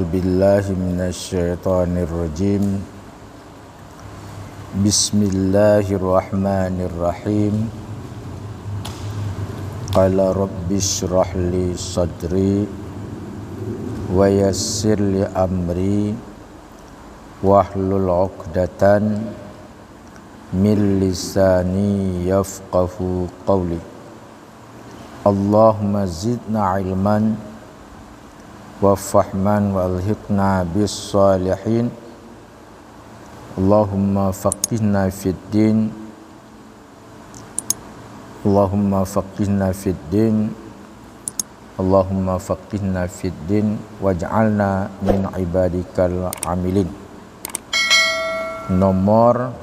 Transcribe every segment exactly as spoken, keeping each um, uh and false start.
Billahi minasyaitonirrajim. Bismillahirrahmanirrahim. Qala rabbi shrah li sadri wa yassir li amri wahlul 'uqdatan min lisani yafqahu qawli. Allahumma zidna ilman wa fahman wa alhiqna bis salihin. Allahumma faqihna fid din. Allahumma faqihna fid din. Allahumma faqihna fid din waj'alna min ibadikal amilin. Nomor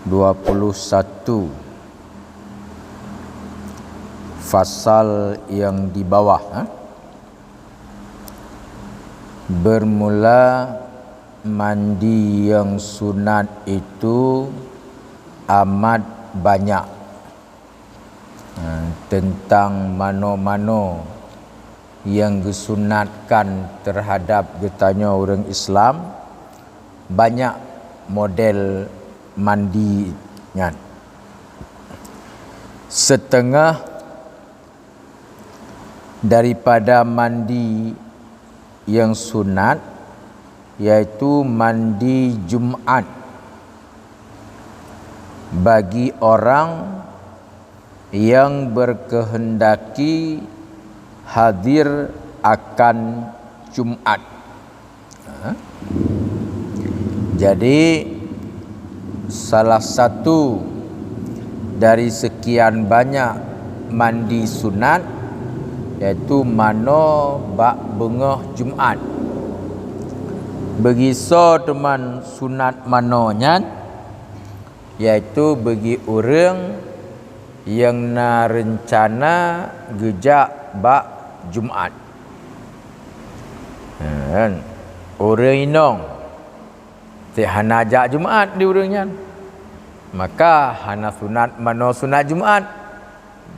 dua puluh satu, fasal yang di bawah, ha? Bermula mandi yang sunat itu amat banyak. Ha, tentang mano-mano nyang geusunatkan terhadap geutanyoe ureuëng Islam, banyak model mandi nyan. Setengah daripada mandi yang sunat, yaitu mandi Jumat bagi orang yang berkehendaki hadir akan Jumat. Ha? Jadi, salah satu dari sekian banyak mandi sunat, yaitu mano bak beungoh Jumat. Beugisoe teuma sunat mano nyan, yaitu bagi ureuëng nyang na reuncana geujak bak Jumat. Kan? Ureuëng inong, teuk hana jak Jumat di ureuëng nyan, maka hana sunat mano sunat Jumat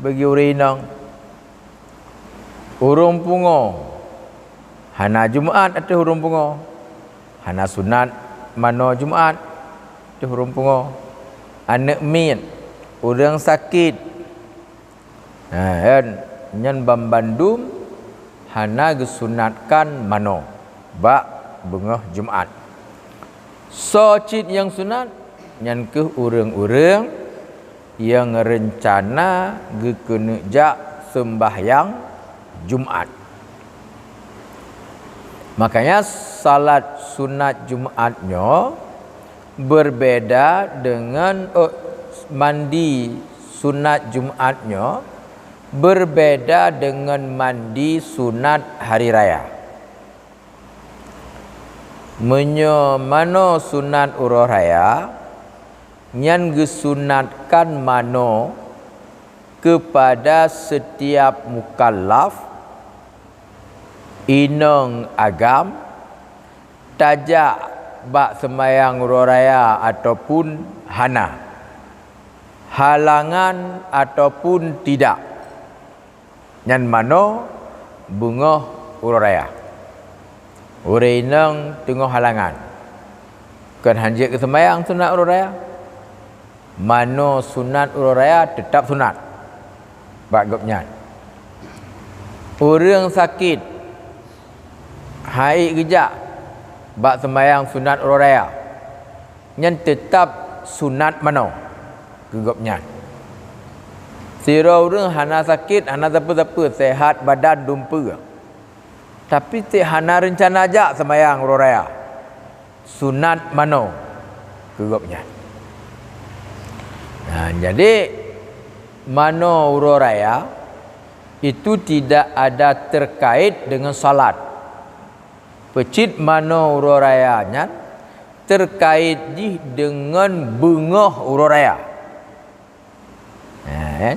bagi ureuëng inong. Ureuëng pungo, hana Jumat ateueh ureuëng pungo, hana sunat mano Jumat ateueh ureuëng pungo. Aneuëk miet, ureuëng sakét, ha, nyan banmandum hana geusunatkan mano bak beungoh Jumat. Soe cit nyang sunat, nyan kheueh ureuëng-ureuëng nyang reuncana geukeuneuk jak seumbahyang Jumat. Makanya, salat sunat Jumat nyoe berbeda dengan, eh, mandi sunat Jumat nyoe berbeda dengan mandi sunat hari raya. Meunyoe mano sunat uroe raya, nyan geusunatkan mano keupada setiap mukallaf, inong agam, tajak bak seumayang uroe raya ataupun hana, halangan ataupun tidak. Nyan mano beungoh uroe raya. Ureuëng inong teungoh halangan, kon hanjeuet geuseumayang sunat uroe raya. Mano sunat uroe raya teutab sunat bak gobnyan. Ureuëng sakét hana ék geujak bak seumayang sunat uroe raya, nyan teutab sunat mano keu gobnyan. Sidroe ureuëng hana sakét, hana sapeue-sapeue, sehat badan dumpeue, tapi teuk hana reuncana jak seumayang uroe raya, sunat mano keu gobnyan. Nah, jadi, mano uroe raya itu tidak ada terkait dengan salat. Peucit mano uroe raya nyan terkait jih deungon beungoh uroe raya. Ha, kan?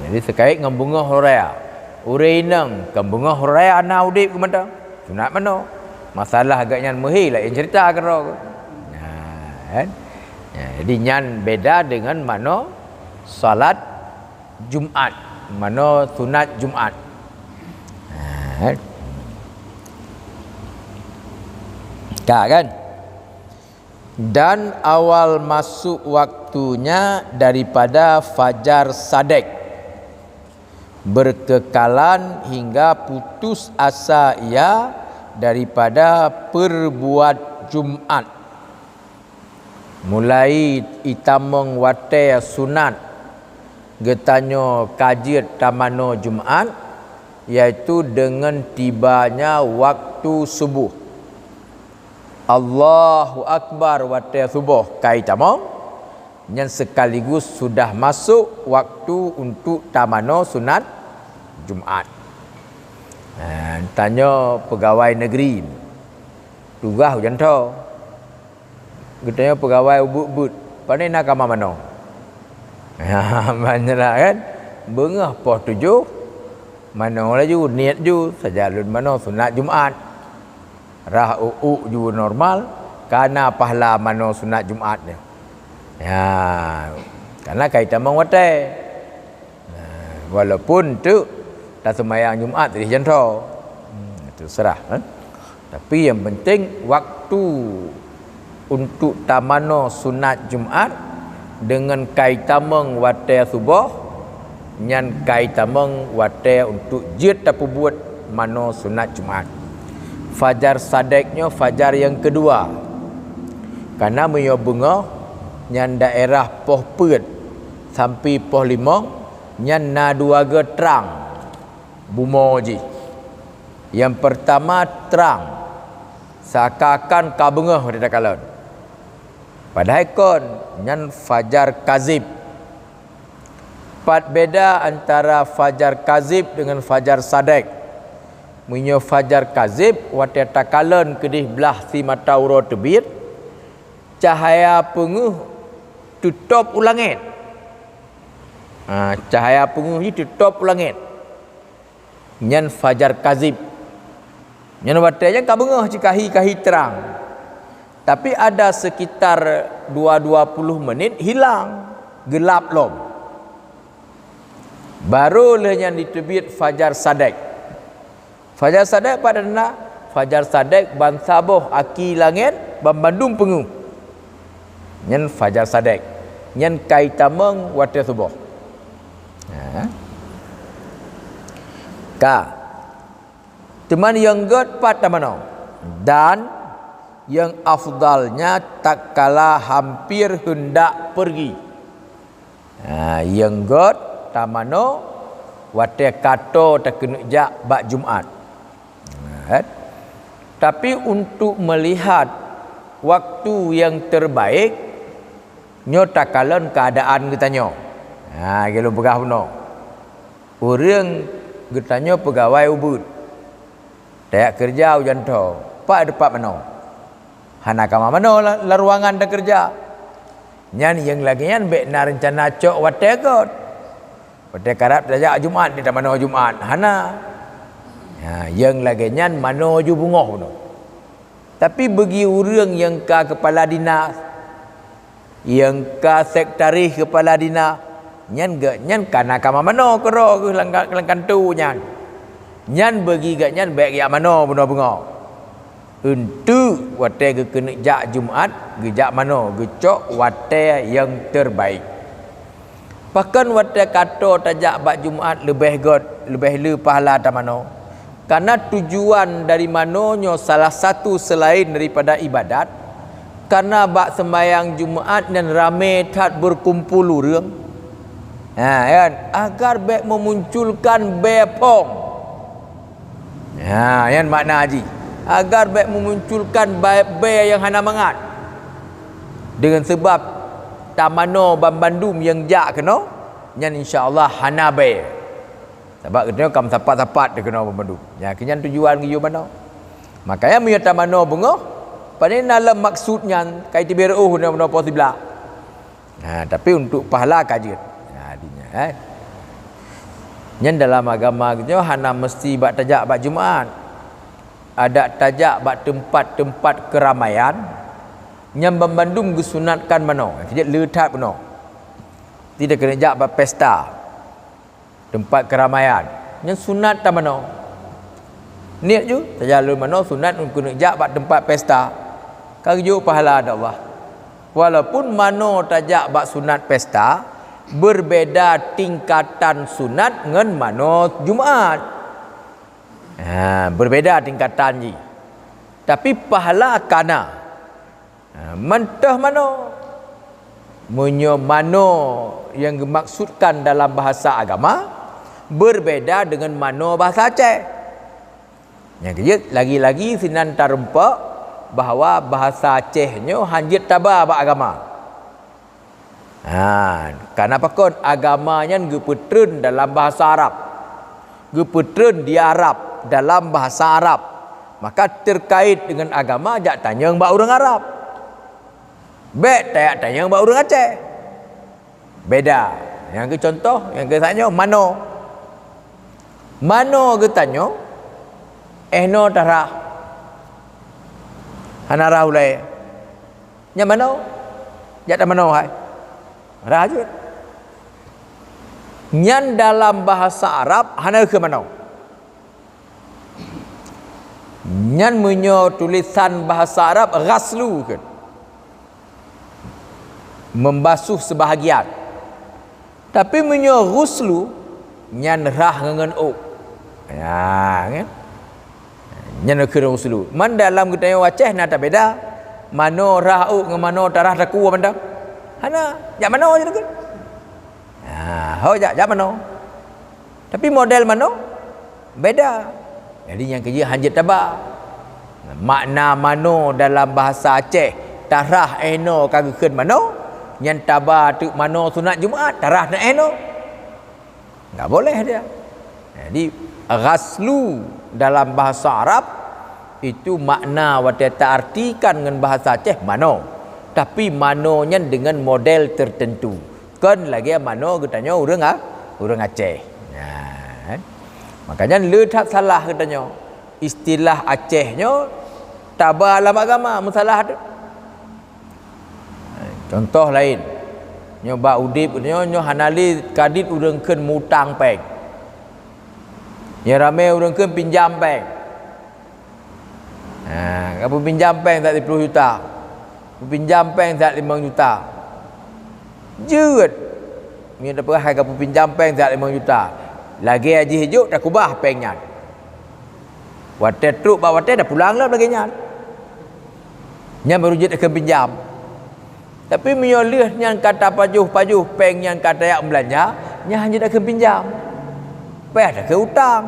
Jadi, terkait ngon beungoh uroe raya. Ureuëng inong kon beungoh uroe raya na udeb keu mantong. Sunat mano? Masalah gobnyan meuhé laén cerita keudroe. Ha, kan? Ha, jadi, nyan beda deungon mano salat Jumat, mano sunat Jumat. Ha, kan? Ka kan? Dan awal masuk waktunya daripada fajar sadek, berkekalan hingga putus asa ia daripada perbuat Jumat. Mulai itamong watée sunat geutanyoe ka jeuet tamanoe Jumat, yaitu deungon tibanya waktu suboh. Allahu Akbar watée suboh ka itamong, nyan sekaligus sudah masuk waktu untuk tamanoe sunat Jumat. Ha, tanyoe peugawai negeri, tugaih ujan tho. Geutanyoe peugawai ubeuet-ubeuet, pane na kama manoe? Ha, banyak kan? Beungoh poh tujoh, manoe laju, niet ju, sajan lôn manoe sunat Jumat. Rhah ôk-ôk ju normal, ka na pahala manoe sunat Jumat nyoe. Ya, karena ka itamong watée. Nah, walaupun teuk taseumayang Jumat rih jan tho. Hmm, terserah, kan? Tapi yang penting waktu untuk tamanoe sunat Jumat deungon ka itamong watée suboh, nyan ka itamong watée untuk jeuet tapeubuet manoe sunat Jumat. Fajar sadek nyoe fajar yang kedua. Karena meunyoe beungoh nyan daerah poh peuet sampai poh limong, nyan na dua geutrang bumoe jih. Yang pertama, trang, seakan-akan ka beungoh di takalon. Padahai kon, nyan fajar kazib. Pat beda antara fajar kazib dengan fajar sadek? Meunyoe fajar kazib, watée takalon keudeh blaih simata uroe teubiet, cahaya peungeuh teutôb u langét. Ha, cahaya peungeuh jih teutôb u langét. Nyan fajar kazib. Nyan watée nyan ka beungoh cikahi-kahi trang. Tapi ada sekitar dua, dua puluh menit hilang, gelap lom. Baru lheueh nyan jiteubiet fajar sadek. Fajar sadek pat na? Fajar sadek bansaboh aki langét banmandum peungeuh. Nyan fajar sadek. Nyan ka itamong watée suboh. Ha. Ka. Teuma nyang gét pat tamanoe. Dan yang afdalnya tatkala hampir hendak pergi. Ha, nyang gét tamanoe watée ka toe takeuneuk jak bak Jumat. Ha, kan? Tapi untuk melihat waktu yang terbaik, nyoe takalon keuadaan geutanyoe. Ha, lagée lôn peugah bunoe. Ureuëng geutanyoe peugawai ubeuet. Tajak keureuja ujan tho, pat teumpat manoe? Hana kama manoe lam, lam ruangan takeureuja. Nyan nyang lagée nyan bék na reuncana cok watée gét. Watée karab tajak Jumat, di tamanoe Jumat. Hana. Ha, nyang lagée nyan manoe ju beungoh bunoe. Tapi bagi ureuëng nyang ka keupala dinas, nyang ka sekretaris keupala dinas, nyan gét nyan ka na kama manoe keudroe geuh lam, lam kantô nyan. Nyan bagi gét nyan bék geujak manoe bunoe beungoh. Eunteuk watée geukeuneuk jak Jumat, geujak manoe, geucok watée nyang terbaik. Pakon watée ka toe tajak bak Jumat leubeh gét, leubeh le pahala tamanoe? Karena tujuan dari manoe nyoe salah satu selain daripada ibadat, karena bak seumayang Jumat nyan ramé that beukumpul ureuëng. Ha, kan? Agar bék memunculkan bée phom. Ha, nyan makna jih. Agar bék memunculkan bée nyang hana mangat. Deungon seubab tamanoe banmandum nyang jak keunoe, nyan insya Allah hana bée. Sabab geutanyoe ka meusapat-sapat teuh keunoe banmandum. Nyan keuh nyan tujuan geuyue manoe. Makanya meunyoe tamanoe beungoh, pane na lam maksud nyan ka iteubiet reuôh nyoe manoe poh siblaih. Ha, tapi untuk pahala ka jeuet. Ha, artinya, eh. Nyan dalam agama geutanyoe hana meusti bak tajak bak Jumat. Adak tajak bak teumpat-teumpat keuramaian, nyan banmandum geusunatkan manoe. Keu jeuet le that bunoe. Tidak keuneuk jak bak pesta. Teumpat keuramaian, nyan sunat tamanoe. Niet ju, sajan lôn manoe sunat lôn keuneuk jak bak teumpat pesta. Ka geujok pahala di Allah. Walaupun manoe tajak bak sunat pesta, berbeda tingkatan sunat ngon manoe Jumat. Ha, berbeda tingkatan jih. Tapi pahala ka na. Ha, mantong manoe. Meunyoe manoe nyang geumaksudkan dalam bahasa agama berbeda dengan manoe bahasa Aceh. Nyang keujeuet, lagi-lagi sinan tarumpok bahwa bahasa Aceh nyoe hanjeuet taba bak agama. Ha, karena pakon, agama nyan geupeutreun dalam bahasa Arab. Geupeutreun di Arab dalam bahasa Arab. Maka terkait dengan agama jak tanyong bak ureuëng Arab. Bék tajak tanyong bak ureuëng Aceh. Beda. Nyang keu contoh, nyang keu tanyoe manoe. Manoe geutanyoe, eh, noe tarah. Hana rhah ulée. Nyan manoe. Jak tamanoe hai. Rhah jeuet. Nyan dalam bahasa Arab hana keu manoe. Nyan meunyoe tulisan bahasa Arab ghaslu kan. Membasuh sebahagian. Tapi meunyoe ghuslu, nyan rhah ngon ôk. Ya, kan? Nyan keuh ghuslu. Man dalam geutanyoe Aceh na tabeda. Manoe rhah ôk ngon manoe tarah takue mantong. Hana, jak manoe je kan. Ha, ho jak, jak manoe. Tapi model manoe beda. Jadi nyang keujeuet hanjeuet taba. Makna manoe dalam bahasa Aceh, tarah eh noe ka geukheun manoe, nyan taba teuk manoe sunat Jumat, tarah na eh noe. Enggak boleh dia. Jadi ghaslu dalam bahasa Arab itu makna watée taartikan ngon bahasa Aceh manoe. Tapi manoe nyan dengan model tertentu. Kon lagée manoe geutanyoe ureuëng A-, ureuëng Aceh. Nah, kan? Makanya le that salah geutanyoe. Istilah Aceh nyoe taba lam agama meusalah tu. Contoh laén, nyoe bak udeb nyoe, nyoe hana lé kadit ureuëng kheun mutang péng. Nyang ramé ureuëng kheun pinjam péng. Ha, kapeupinjam péng siat siploh juta. Peupinjam péng siat limong juta. Jeuet. Meunyoe tapeuhai kapeupinjam péng siat limong juta. Lagée jih jok takubah péng nyan. Watée trok bak watée tapulang lom lagée nyan. Nyan baru jeuet keu pinjam. Tapi meunyoe lheueh nyan ka tapajoh-pajoh péng nyan ka tajak meubelanja, nyan hana takheun pinjam. Payah takheun utang.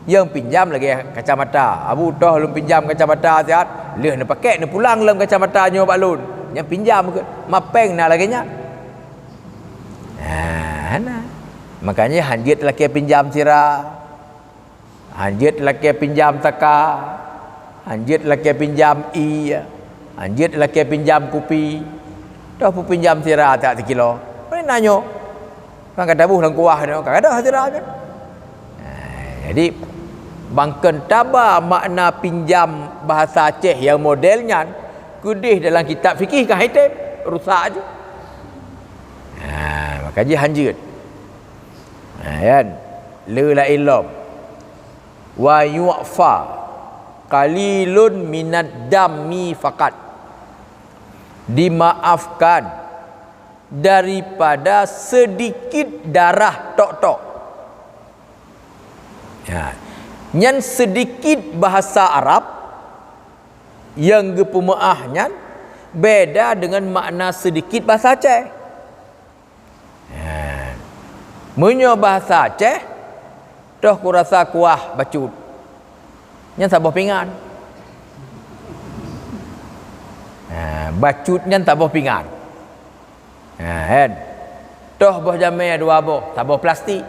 Nyang pinjam lagée kacamata. Abu toh lôn pinjam kacamata siat, lheueh neupakék neupulang lom kacamata nyoe bak lôn. Nyan pinjam keuh. Ma péng na lagée nyan? Nah, hana. Makanya hanjeuet lakée pinjam sira. Hanjeuet lakée pinjam saka, hanjeuet lakée pinjam ie, hanjeuet lakée pinjam kupi, toh peupinjam sira that sikilo. Pane na nyoe? Kan ka taboh lam kuah nyoe, ka gadôh sira nyoe. Nah, jadi, bangkon taba makna pinjam bahasa Aceh nyang model nyan, keudeh dalam kitab fikih ka item, rusak ju. Nah, maka jih hanjeuet. Ha, kan? Le laén lom. Wa yu'fa qalilun minad dami faqat. Dimaafkan daripada sedikit darah tok-tok. Ya. Nyan sedikit bahasa Arab nyang geupeumeu'ah nyan beda dengan makna sedikit bahasa Aceh. Ha. Meunyoe bahasa Aceh, toh kurasa kuah bacut. Nyan saboh pingan. Ha, bacut nyan saboh pingan. Ha, kan? Toh boh jamé dua boh, saboh plastik.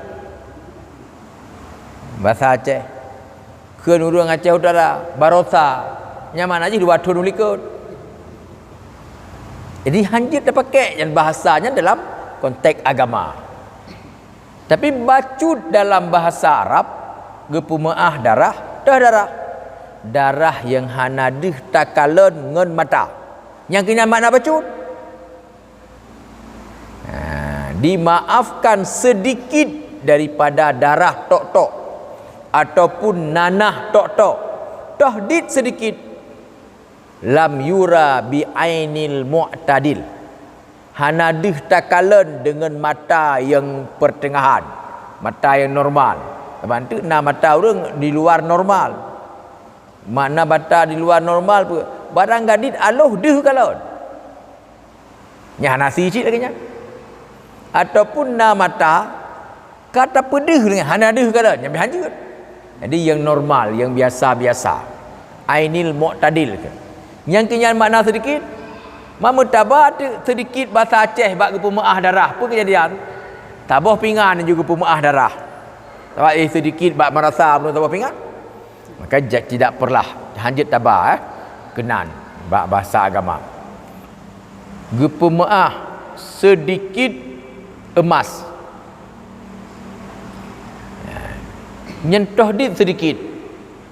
Bahasa Aceh. Kheun ureuëng Aceh Utara, barosa, nyan makna jih dua thon u likot. Jadi, hanjeuet tapakék nyan bahasa nyan dalam konteks agama. Tapi bacut dalam bahasa Arab, geupeumeu'ah darah, toh darah. Darah nyang hana deuh takalon ngon mata. Nyang keuh nyan makna bacut. Ha, dimaafkan sedikit daripada darah tok-tok ataupun nanah tok-tok. Toh dit sedikit. Lam yura bi ainil mu'tadil. Hana deuh takalon deungon mata nyang pertengahan, mata nyang normal. Sabab teuk na mata ureuëng di luar normal. Makna mata di luar normal peue? Barang gadit aloh deuh kalon. Nyan hana si cit lagée nyan. Ataupun na mata ka tapeudeuh lagée hana deuh kalon, nyan pih hanjeuet. Jadi nyang normal, nyang biasa-biasa. Ainil mu'tadil keu. Nyang keu nyan makna seudikit, ma meutaba teuk seudikit basa Aceh bak geupeumeuáh darah. Peue keujadian? Saboh pingan ju geupeumeuáh darah. Sabab eh seudikit bak meurasa meunurot saboh pingan. Maka ja-, tidak perlah hanjeuet taba, eh, keunan bak basa agama. Geupeumeuáh seudikit eumas. Nyentoh dit seudikit.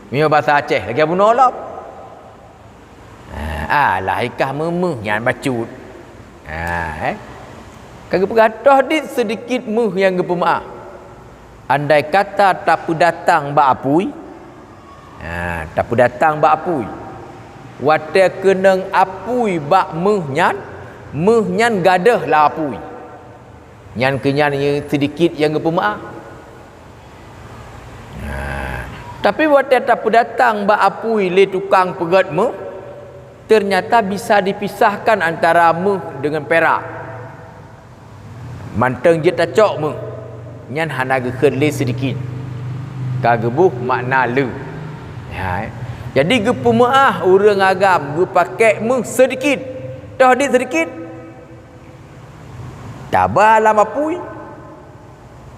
Meunyoe basa Aceh lagée bunoe lom. Ha, alah ikah meumeuh nyan bacut. Ha, eh. Ka geupeugah toh dit seudikit meuh nyang geupeumeuáh. Andai kata tapeudatang bak apui, ha, tapeudatang bak apui. Watée keunong apui bak meuh nyan, meuh nyan gadôh lam apui. Nyan keu nyan seudikit nyang geupeumeuáh. Nah, tapi watée tapeudatang bak apui lé tukang peugét meuh, teunyata bisa dipisahkan antara meuh deungon pirak. Mantong jeuet tacok meuh, nyan hana geukheun lé seudikit. Ka geuboh makna le. Ha, eh. Jadi geupeumeuáh ureuëng agam geupakée meuh seudikit. Toh dit seudikit. Taba lam apui.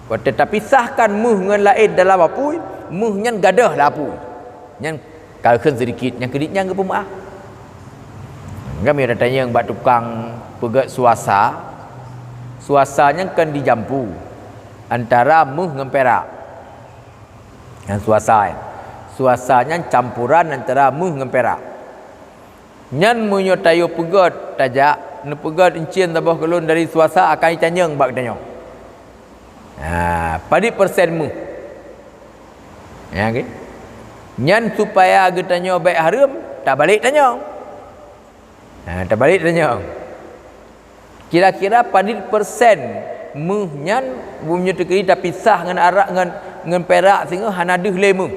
Watée tapisahkan meuh ngon laén dalam apui, meuh nyan gadôh lam apui. Nyan ka kheun seudikit, nyang keudit nyan geupeumeuáh. Gami tanyong bak tukang peugét suasa, suasa nyan kan dijampu antara meuh ngon pirak. Nyan suasa, eh. Suasa nyan campuran antara meuh ngon pirak. Nyan meunyoe tayue peugét tajak, neupeugét euncien saboh keu lôn dari suasa akan itanyong bak geutanyoe. Ha, padit persen meuh. Ya, oke. Nyan supaya geutanyoe bék hareuem, tabalek tanyong. Ha, tabalek tanyong. Kira-kira padit persen meuh nyan meunyoe teukeudi tapisah ngon arak ngon, ngon pirak singoh hana deuh lé meuh.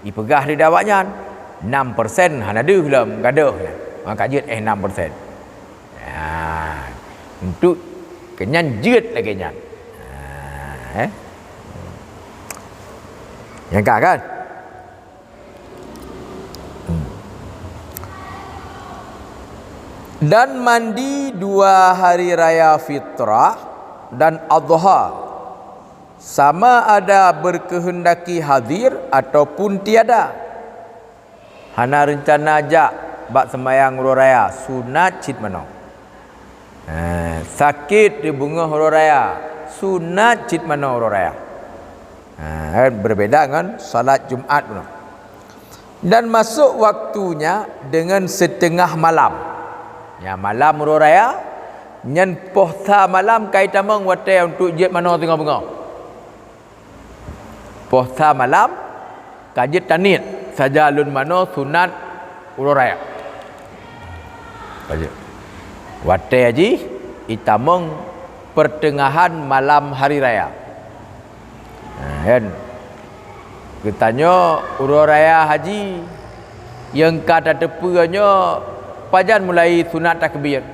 Ipeugah lé awaknyan, enam persen hana deuh lom gadôh nyan. Maka jeuet eh enam persen. Ha, untuk keu nyan jeuet lagée nyan. Ha, eh. Nyang ka kan? Hmm. Dan mandi dua hari raya fitrah dan adha, sama ada berkehendaki hadir ataupun tiada. Hana reuncana jak bak seumayang uroe raya, sunat cit manoe. Ha, sakét di beungoh uroe raya, sunat cit manoe uroe raya. Ha, kan berbeda ngon salat Jumat bunoe. Dan masuk waktunya dengan setengah malam. Ya, malam uroe raya, nyan poh sa malam ka itamong watée untuk jeuet manoe singoh beungoh. Poh sa malam, ka jeuet taniet saja lôn manoe sunat uroe raya. Ka jeuet. Watée jih itamong pertengahan malam hari raya. Ha, kan? Geutanyoe uroe raya haji nyang ka tateupeue nyoe pajan mulai sunat takbir.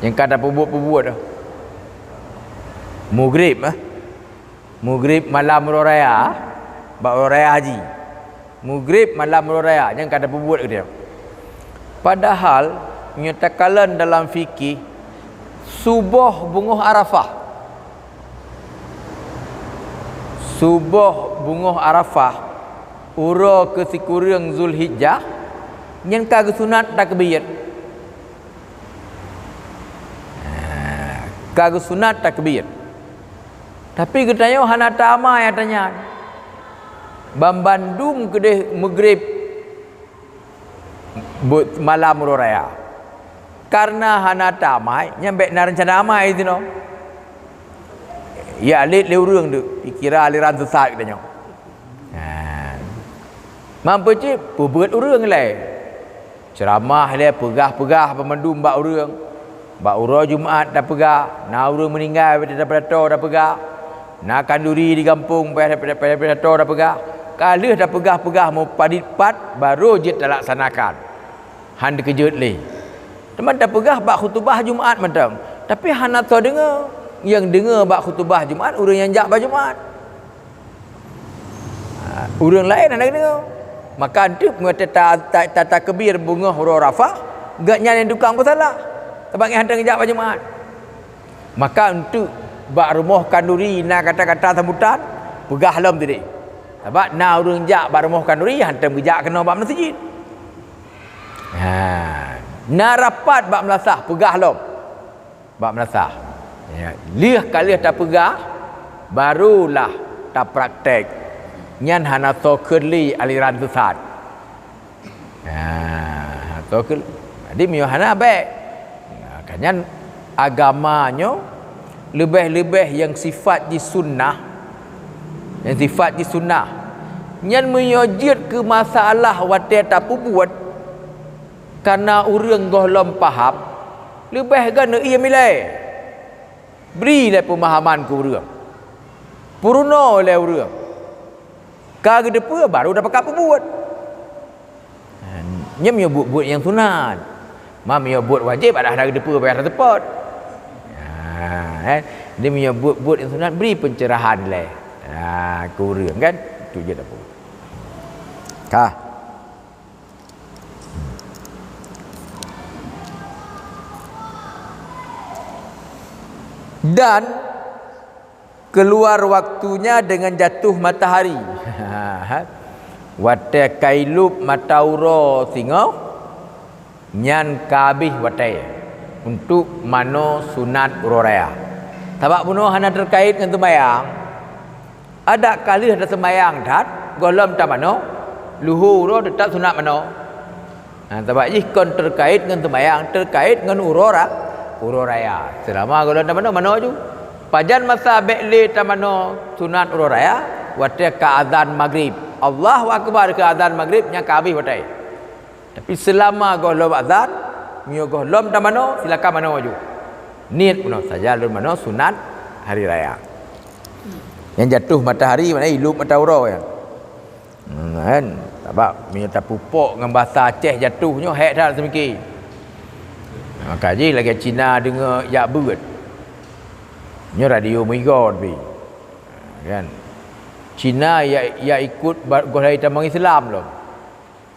Nyang ka tapeubuet-peubuet dah. Mugrib, eh. Mugrib malam uroe raya, bak uroe raya haji. Mugrib malam uroe raya, nyang ka tapeubuet keudeh. Padahal, nyoe takalon dalam fikih, suboh beungoh Arafah. Suboh beungoh Arafah, uroe keu sikureueng Zulhijjah, nyan ka geusunat takbir. Ha, ka geusunat takbir. Tapi geutanyoe hana tamai ata nyan. Banmandum keudeh mugrib buet malam uroe raya. Karena hana tamai, nyan bék na reuncana amai sinoe. Ya, lét lé ureuëng tu, dikira aliran sesat geutanyoe. Ha. Mampu cit peubeuet ureuëng lé. Ceuramah lé, peugah-peugah banmandum bak ureuëng. Bak uroe Jumat tapeugah, na ureuëng meuninggai bak pidato tapeugah. Na khanduri di gampông bak pidato tapeugah. Ka lheueh tapeugah-peugah meupadit pat, barô jeuet talaksanakan. Han teukeujot lé. Teuma tapeugah bak khutubah Jumat mantong, tapi hana soe deungoe. Nyang deungoe bak khutubah Jumat ureuëng nyang jak bak Jumat. Ha, ureuëng laén hana deungoe. Maka eunteuk meunyoe ta-, ta-, ta-, takbir beungoh uroe Arafah, gobnyan nyang tukang peusalah. Sabab nyan hana geujak bak Jumat. Maka eunteuk bak rumoh khanduri na kata-kata sambutan, peugah lom teuh. Sabab na ureuëng jak bak rumoh khanduri, hantom geujak keunoe bak meuseujid. Ha, na rapat bak meulasah, peugah lom. Bak meulasah. Ya, lheueh ka lheueh tapeugah, barulah tapraktek. Nyan hana soe kheun lé aliran sesat. Ha, soe kheun. Jadi meunyoe hana bék. Nah, ka nyan agama nyoe leubeh-leubeh nyang sifat jih sunnah. Nyang sifat jih sunnah. Nyan meunyoe jeuet keu masalah watée tapeubuet, kareuna ureuëng gohlom paham, leubeh geuneuk ié milée. Bri lé peumahaman keu ureuëng. Peurunoe lé ureuëng. Ka geuteupeue baru tapakat peubuet. Nyan meunyoe buet-buet nyang sunat. Ma meunyoe buet wajéb, adak hana geuteupeue payah taseupôt. Ha, eh. Jadi meunyoe buet-buet nyang sunat, bri pencerahan lé. Ha, keu ureuëng kan. Itu je dah buet. Ka. Dan keluar waktunya dengan jatuh matahari. Watée ka ilop mata uroe singoh, nyan ka habéh watée untuk manoe sunat uroe raya. Sabab bunoe hana terkait ngon seumayang. Adak ka lheueh taseumayang that, gohlom tamanoe, luhô uroe teutab sunat manoe. Ha, sabab jih kon terkait ngon seumayang, terkait ngon uroe ra-, uroe raya. Seulama gohlom tamanoe, manoe ju. Pajan masa bék lé tamanoe sunat uroe raya, watée ka azan magrib. Allahu Akbar keu azan magrib, nyan ka habéh watée. Tapi seulama gohlom azan, meunyoe gohlom tamanoe, silakan manoe ju. Niet meunoe saja lôn manoe sunat hari raya. Nyang jatuh matahari maknanya ilop mata uroe nyan. Hmm, kan? Sabab meunyoe tapupok ngon bahasa Aceh jatuh nyoe hék that seumike. Maka jih lagée Cina deungoe jak beuet. Nyoe radio meuigoe pih. Kan? Cina ya, ya ikut ba-, gohlom tamong Islam lom.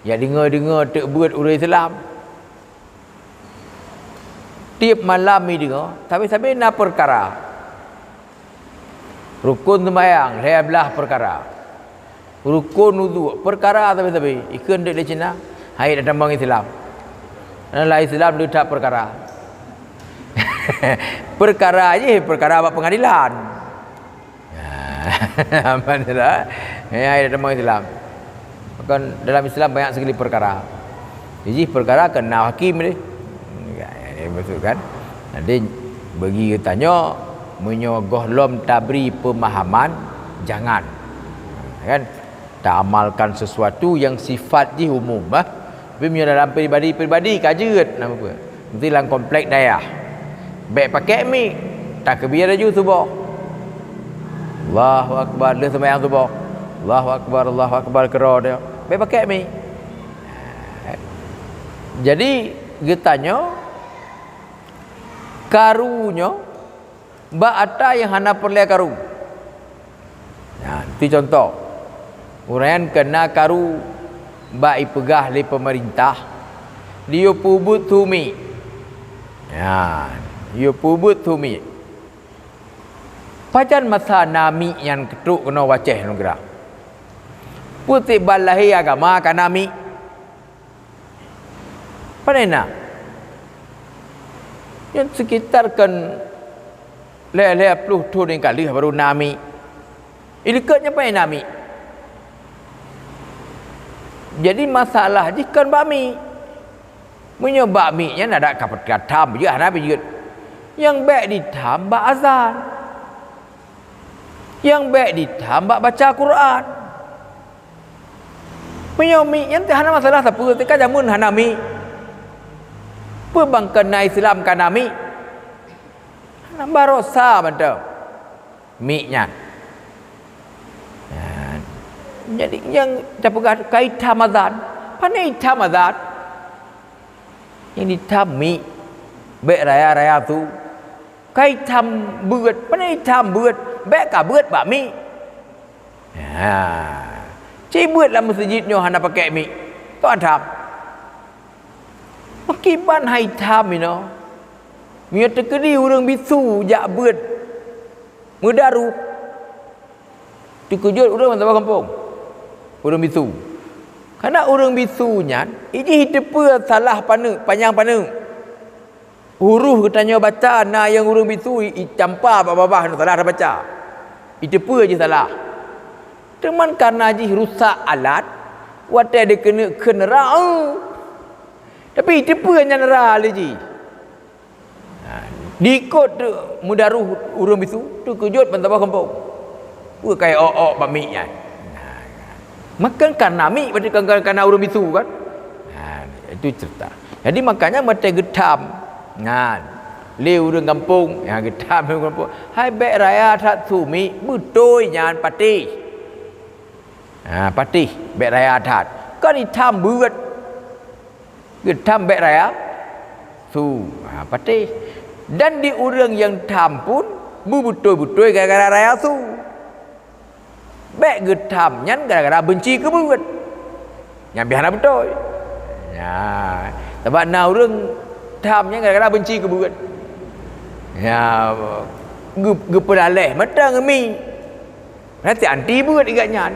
Ya deungoe-deungoe teuk beuet ureuëng Islam. Tieb malam mi deungoe, sabe-sabe na peukara. Rukon seumayang, lhée blaih peukara. Rukon uduk, peukara sabe-sabe. Ikheun dek lé Cina, hai tamong Islam. Lam Islam le that peukara. Peukara jih, peukara bak peungadilan. Aman dah. Ya, ya, tamong Islam. Kan dalam Islam banyak sekali perkara. Jadi perkara kena hakim deh. Ya, ya, dia maksud kan. Jadi bagi geutanyoe, meunyoe gohlom tabri pemahaman, jangan. Kan? Taamalkan sesuatu yang sifat jih umum, bah. Tapi meunyoe dalam pribadi-pribadi ka jeuet, nama apa? Mesti lam komplek dayah. Bék pakai mik, takbir laju suboh. Allahu Akbar, lheueh seumayang suboh. Allahu Akbar, Allahu Akbar, keudroe dia. Bék pakai mik. Jadi, geutanyoe, karu nyoe, bak ata nyang hana peureulée karu. Nah, itu contoh. Ureuëng kena karu bak ipeugah lé pemerintah, dia peubuet sumik. Nah, dia peubuet sumik. Pajan masa na mik nyan keutrok keunoe wacéh nugara. Peusiban lahé agama ka na mik. Pane na? Nyan sekitar kan lhée-lhée ploh thon nyang ka lheueh baru na mik. Ilikot nyan pane na mik? Jadi masalah jih kon bak mik. Meunyoe bak mik nyan adak ka peutra tham beujeuet hana beujeuet. Nyang bék ditam bak azan. Nyang bék ditam bak baca Quran. Meunyoe miek nyan teuh hana masalah sapeue, teuka jameun hana miek. Peue bang keu na Islam ka na miek? Hana barosa mantong miek nyan. Nyan. Jadi nyang tapeugah ka itam azan. Pane itam azan? Nyang itam miek. Bèk raya-raya su. Ka itam beuet, pane itam beuet, bèk ka beuet bak miek. Ha. Ci beuet lam meuseujid nyoe hana pakèk miek. Toh itam. Meukiban hai itam inoe. Meunyoe teukeudi ureueng bisu jak beuet meudaroh, teukeujot ureueng meusaboh gampông. Ureueng bisu. Karena ureueng bisu nyan, ijih iteupeue salah paneuk, panyang paneuk. Huruf geutanyoe baca na nyang ureueng bisu i-, icampa bak babah na salah tabaca. Iteupeue jih salah. Teuma karena jih rusak alat, watèe dikeuneuk kheun ra, eu. Tapi iteupeue nyan ra lé jih. Ha, diikot teuk meudaroh ureueng bisu, teukeujot ban saboh gampông. Peue kai ok-ok bak miek nyan? Ha, maka karena miek berarti kan, kan, karena ureueng bisu kan? Ha, itu cerita. Jadi makanya meutai geutam. Nyan. Lé ureueng gampông, ya geutam lé ureueng gampông. Hai bèk raya that su miek, beutôi nyan patéh. Ha, patéh, bèk raya that. Kan itam beuet. Geutam bèk raya su. Ha, patéh. Dan di ureueng nyang tham pun beubeutôi-beutôi gara-gara raya su. Bèk geutam nyan gara-gara beunci keu beuet. Nyan pih hana beutôi. Nyan. Sabab na ureueng tham nyan gara-gara beunci keu beuet. Ya, geu-, geupeulaleh mantong miek. Berarti anti beuet igat nyan.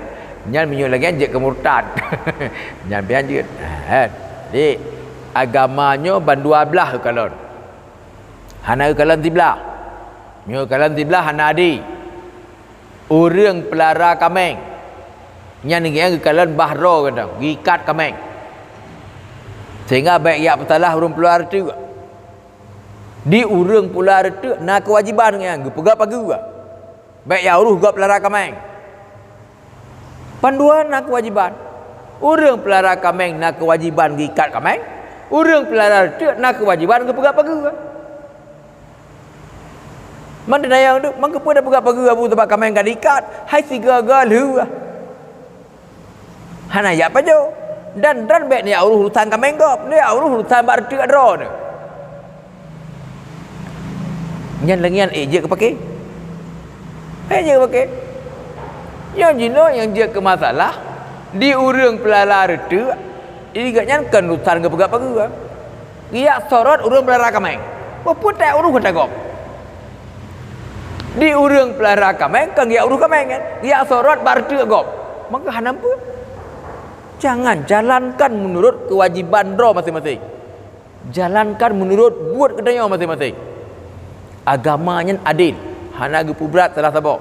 Nyan meunyoe lagèe nyan jeuet keu murtad. Nyan pian jeuet. Eh, dik, agama nyoe ban dua blah geukalon. Hana geukalon siblah. Meunyoe geukalon siblah hana adé. Ureueng peulara kaméng. Nyan geukalon bah droe geutanyoe, geuikat kaméng. Sehingga bèk jak peusalah ureueng peulara reuteuek. Di ureueng peulara reuteuek na keuwajéban nyan geupeugah pageue. Bèk jak ureueng gob peulara kaméng. Ban dua na keuwajéban. Ureueng peulara kaméng na keuwajéban geuikat kaméng, ureueng peulara reuteuek na keuwajéban geupeugah pageue. Man teunayang tu, man keupeue tapeugah pageue abu sabab kaméng ka diikat, hai siga-ga lheueh. Hana jak pajoh. Dan droe bèk neujak ureueng urusan kaméng gob, neujak ureueng urusan bak reuteuek droe nyoe. Nyan lagèe nyan ék jeuet keu paké. Ék jeuet keu paké. Nyoe jinoe nyang jeuet keu masalah di ureueng peulara reuteuek, di gobnyan kon urusan geupeugah pageue. Geujak sorot ureueng peulara kaméng. Peue-peue ureueng ka tagob. Di ureueng peulara kaméng kon geujak ureueng kaméng kan? Geujak sorot bak reuteuek gob. Maka hana peue. Jangan, jalankan menurut kewajiban droe maséng-maséng. Jalankan menurut buet geutanyoe maséng-maséng. Agama nyan adil, hana geupeubrat salah saboh.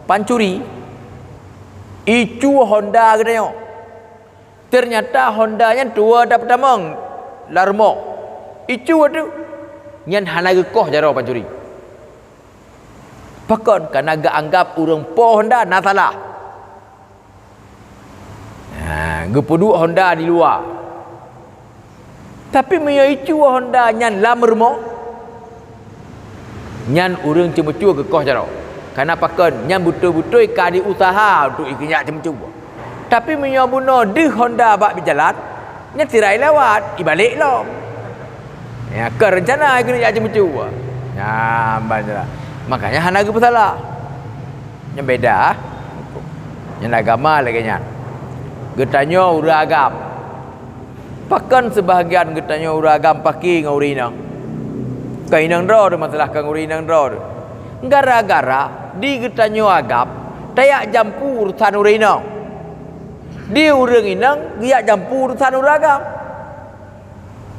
Pancuri, icu honda geutanyoe. Teunyata honda nyan tuwoe tapeutamong lam rumoh. Icu ateueh, nyan hana geukoh jaroe pancuri. Pakon? Kareuna geuanggab ureueng po honda na salah. Ha, geupeuduek honda di luwa. Tapi meunyoe icu honda nyan lam rumoh, nyan ureueng ceumeucue geukoh jaroe. Kareuna pakon? Nyan beutôi-beutôi ka diuseuha untuk ikeunyat ceumeucue. Tapi meunyoe bunoe deuh honda bak jalan, nyan sirai lewat, ibalek lom. Ya, kon reuncana ikeunyat ceumeucue. Nyan ban jalan. Makanya hana geupeusalah. Nyan beda. Nyan agama lagèe nyan. Geutanyoe ureueng agam. Pakon seubahagian geutanyoe ureueng agam paké ngon ureueng inong? Kon inong droe teuh masalah, kon ureueng inong droe teuh. Gara-gara di geutanyoe agam tajak jampu urusan ureueng inong. Di ureueng inong geujak jampu urusan ureueng agam.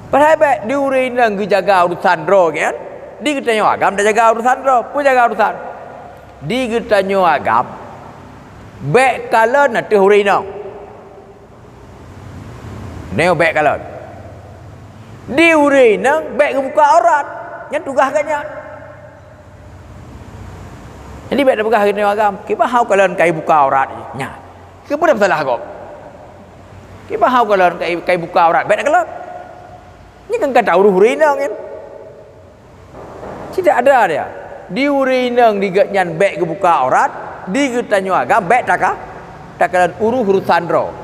Padahai bèk di ureueng inong geujaga urusan droe kan? Di geutanyoe agam tajaga urusan droe. Peue jaga urusan? Di geutanyoe agam bèk kalon ateueh ureueng inong. Nyoe bèk kalon. Di ureueng inong bèk geubuka aurat. Nyan tugaih geuh nyan. Jadi bèk tapeugah geutanyoe agam, kiban hana kalon ka ibuka aurat. Nyan. Keupeue na masalah gob? Iban hana kalon kai, kai buka aurat, bèk takalon. Nyan kan ka taurôh ureueng inong nyan. Tidak ada dia. Di ureueng inong di gobnyan bèk geubuka aurat, di geutanyoe agam bèk taka, takalon, urôh urusan droe.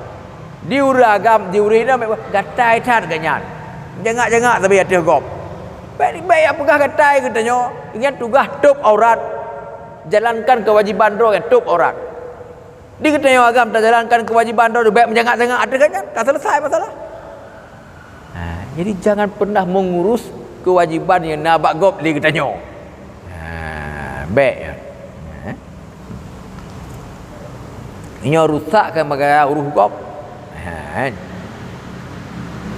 Di ureueng agam, di ureueng inong bèk, gatai that gobnyan. Jangak-jangak sabe ateueh gob. Bèk, bèk jak peugah gatai geutanyoe. Nyan tugaih tôp aurat. Jalankan keuwajiban droe nyan tôp aurat. Di geutanyoe agam tajalankan keuwajiban droe, bèk meujangak-jangak ateueh gobnyan, ka selesai masalah. Ha, jadi jangan pernah mengurus kewajiban nyang na bak gob lé geutanyoe. Ha, bèk. Ha. Nyoe rusak kan gara-gara urôh gob. Ha.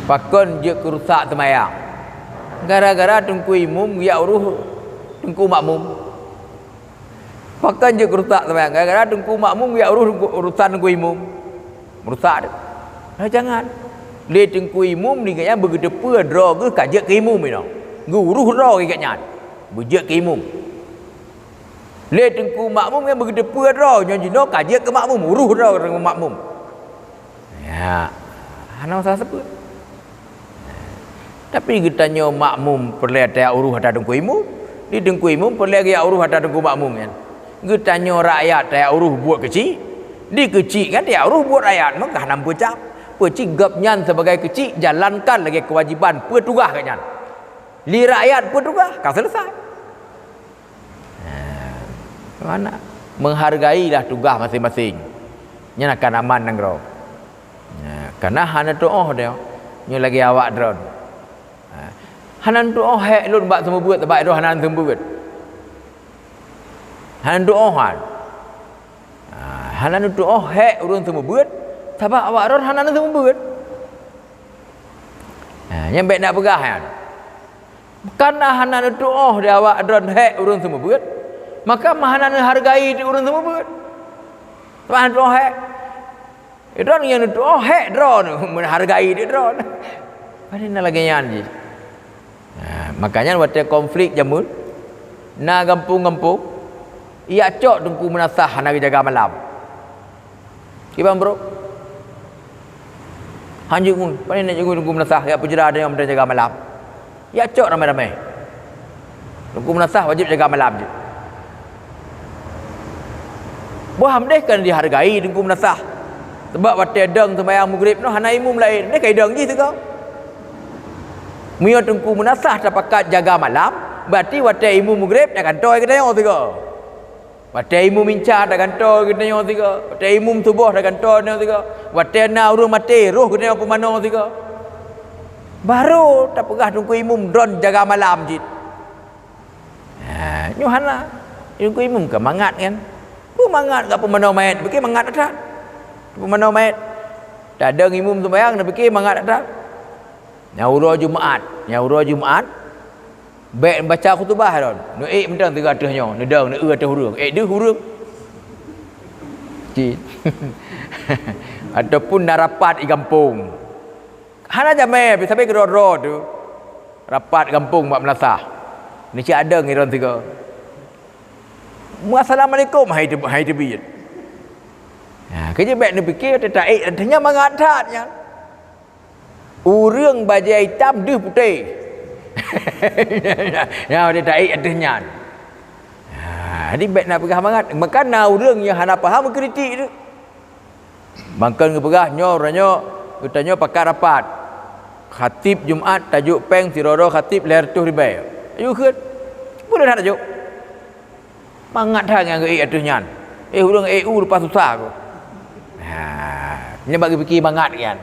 Pakon jeuet keu rusak seumayang? Gara-gara teungku imum geujak urôh teungku makmum. Pakon jeuet keu rusak seumayang? Gara-gara teungku makmum geujak urôh teungku, urusan teungku imum. Meurusak teuh. Nah, jangan. Lé teungku imum di gobnyan beugeuteupeue droe geuh ka jeuet keu imum inoe. Geu-urôh droe geuh gobnyan. Beujeuet keu imum. Lé teungku makmum nyan beugeuteupeue droe nyoe jinoe ka jeuet keu makmum, urôh droe keu makmum. Ya. Hana masalah sapeue. Tapi geutanyoe makmum peureulèe tajak urôh atra teungku imum, di teungku imum peureulèe geujak urôh atra teungku makmum nyan. Geutanyoe rakyat tajak urôh buet keuchik, di keuchik nyan tajak urôh buet rakyat, meukeunong peucam. Peuchik gobnyan sebagai keuchik jalankan lagèe keuwajiban peue tugaih gobnyan. Lé rakyat peue tugaih, ka selesai. Ha, mana? Menghargailah tugaih masing-masing. Nyan akan aman nanggroe. Ha, kana hana tuoh deh, nyoe lagèe awak droen. Ha, hana tuoh hék lôn bak seumeubeuet, sabab droen hana seumeubeuet. Hana tuoh han. Ha, hana tuoh hék ureueng seumeubeuet, sabab awak droen hana seumeubeuet. Ha, nyan bèk na peugah nyan. Kana hana neutuoh di awak droen hék ureueng seumeubeuet, maka meuhana neuhargai di ureueng seumeubeuet. Sabab hana neutuoh hék. Droen nyang neutuoh hék droen, meuhargai di droen. Pane na lagèe nyan jih. Nah, makanya watèe konflik jameun, na gampông-gampông, ijak cok teungku meunasah hana geujaga malam. Kiban brôk. Hanjeuet ngon, pane nak jeuet ngon teungku meunasah, jak peujra tanyoe meujaga malam. Jak cok ramé-ramé. Teungku meunasah wajéb jaga malam jih. Boh hamdeh kan dihargai teungku meunasah. Sabab watèe dong seumayang Maghrib nyoe hana imum laén, deh kai dong jih sigoe. Meunyoe teungku meunasah tapakat jaga malam, berarti watèe imum Maghrib tagantoe geutanyoe sigoe. Watèe imum inca tagantoe geutanyoe sigoe, watèe imum suboh tagantoe geutanyoe sigoe, watèe na ureueng maté roh geutanyoe peumanoe sigoe. Barô tapeugah teungku imum droen jaga malam cit. Ha, nyoe hana. Teungku imum ka mangat kan? Peue mangat ka peumanoe manyét, pike mangat that. Peumanoe manyét. Tadong imum seumayang, neupike mangat that. Nyang uroe Jumat, nyang uroe Jumat, bèk baca khutubah lom. Neuék mantong sigoe ateueh nyoe, neudong, neueu ateueh ureueng. Ék deuh ureueng. Cit. Ataupun na rapat di gampông. Hana jamé, sabe keudroe-droe tu. Rapat gampông bak meunasah. Neucit adong droen sigoe. Assalamualaikum, hai teubiet. Ha, keujeuet bèk neupike, teuta ék, teunyang mangat that nyan. Ureueng bajèe itam deuh putéh. Nyang udeb taék ateueh nyan. Ha, jadi bèk na peugah mangat. Maka na ureueng nyang hana paham kritik tu. Mangkon geupeugah nyoe, uroe nyoe geutanyoe pakat rapat. Khatib Jumat tajok péng sidroe-droe khatib lhèe reutôh ribèe. Ayu kheueh. Peue that tajok? Mangat that nyang geuék ateueh nyan. Eh, ureueng ék u leupah susah ku. Ha, nyan bak geupike mangat nyan.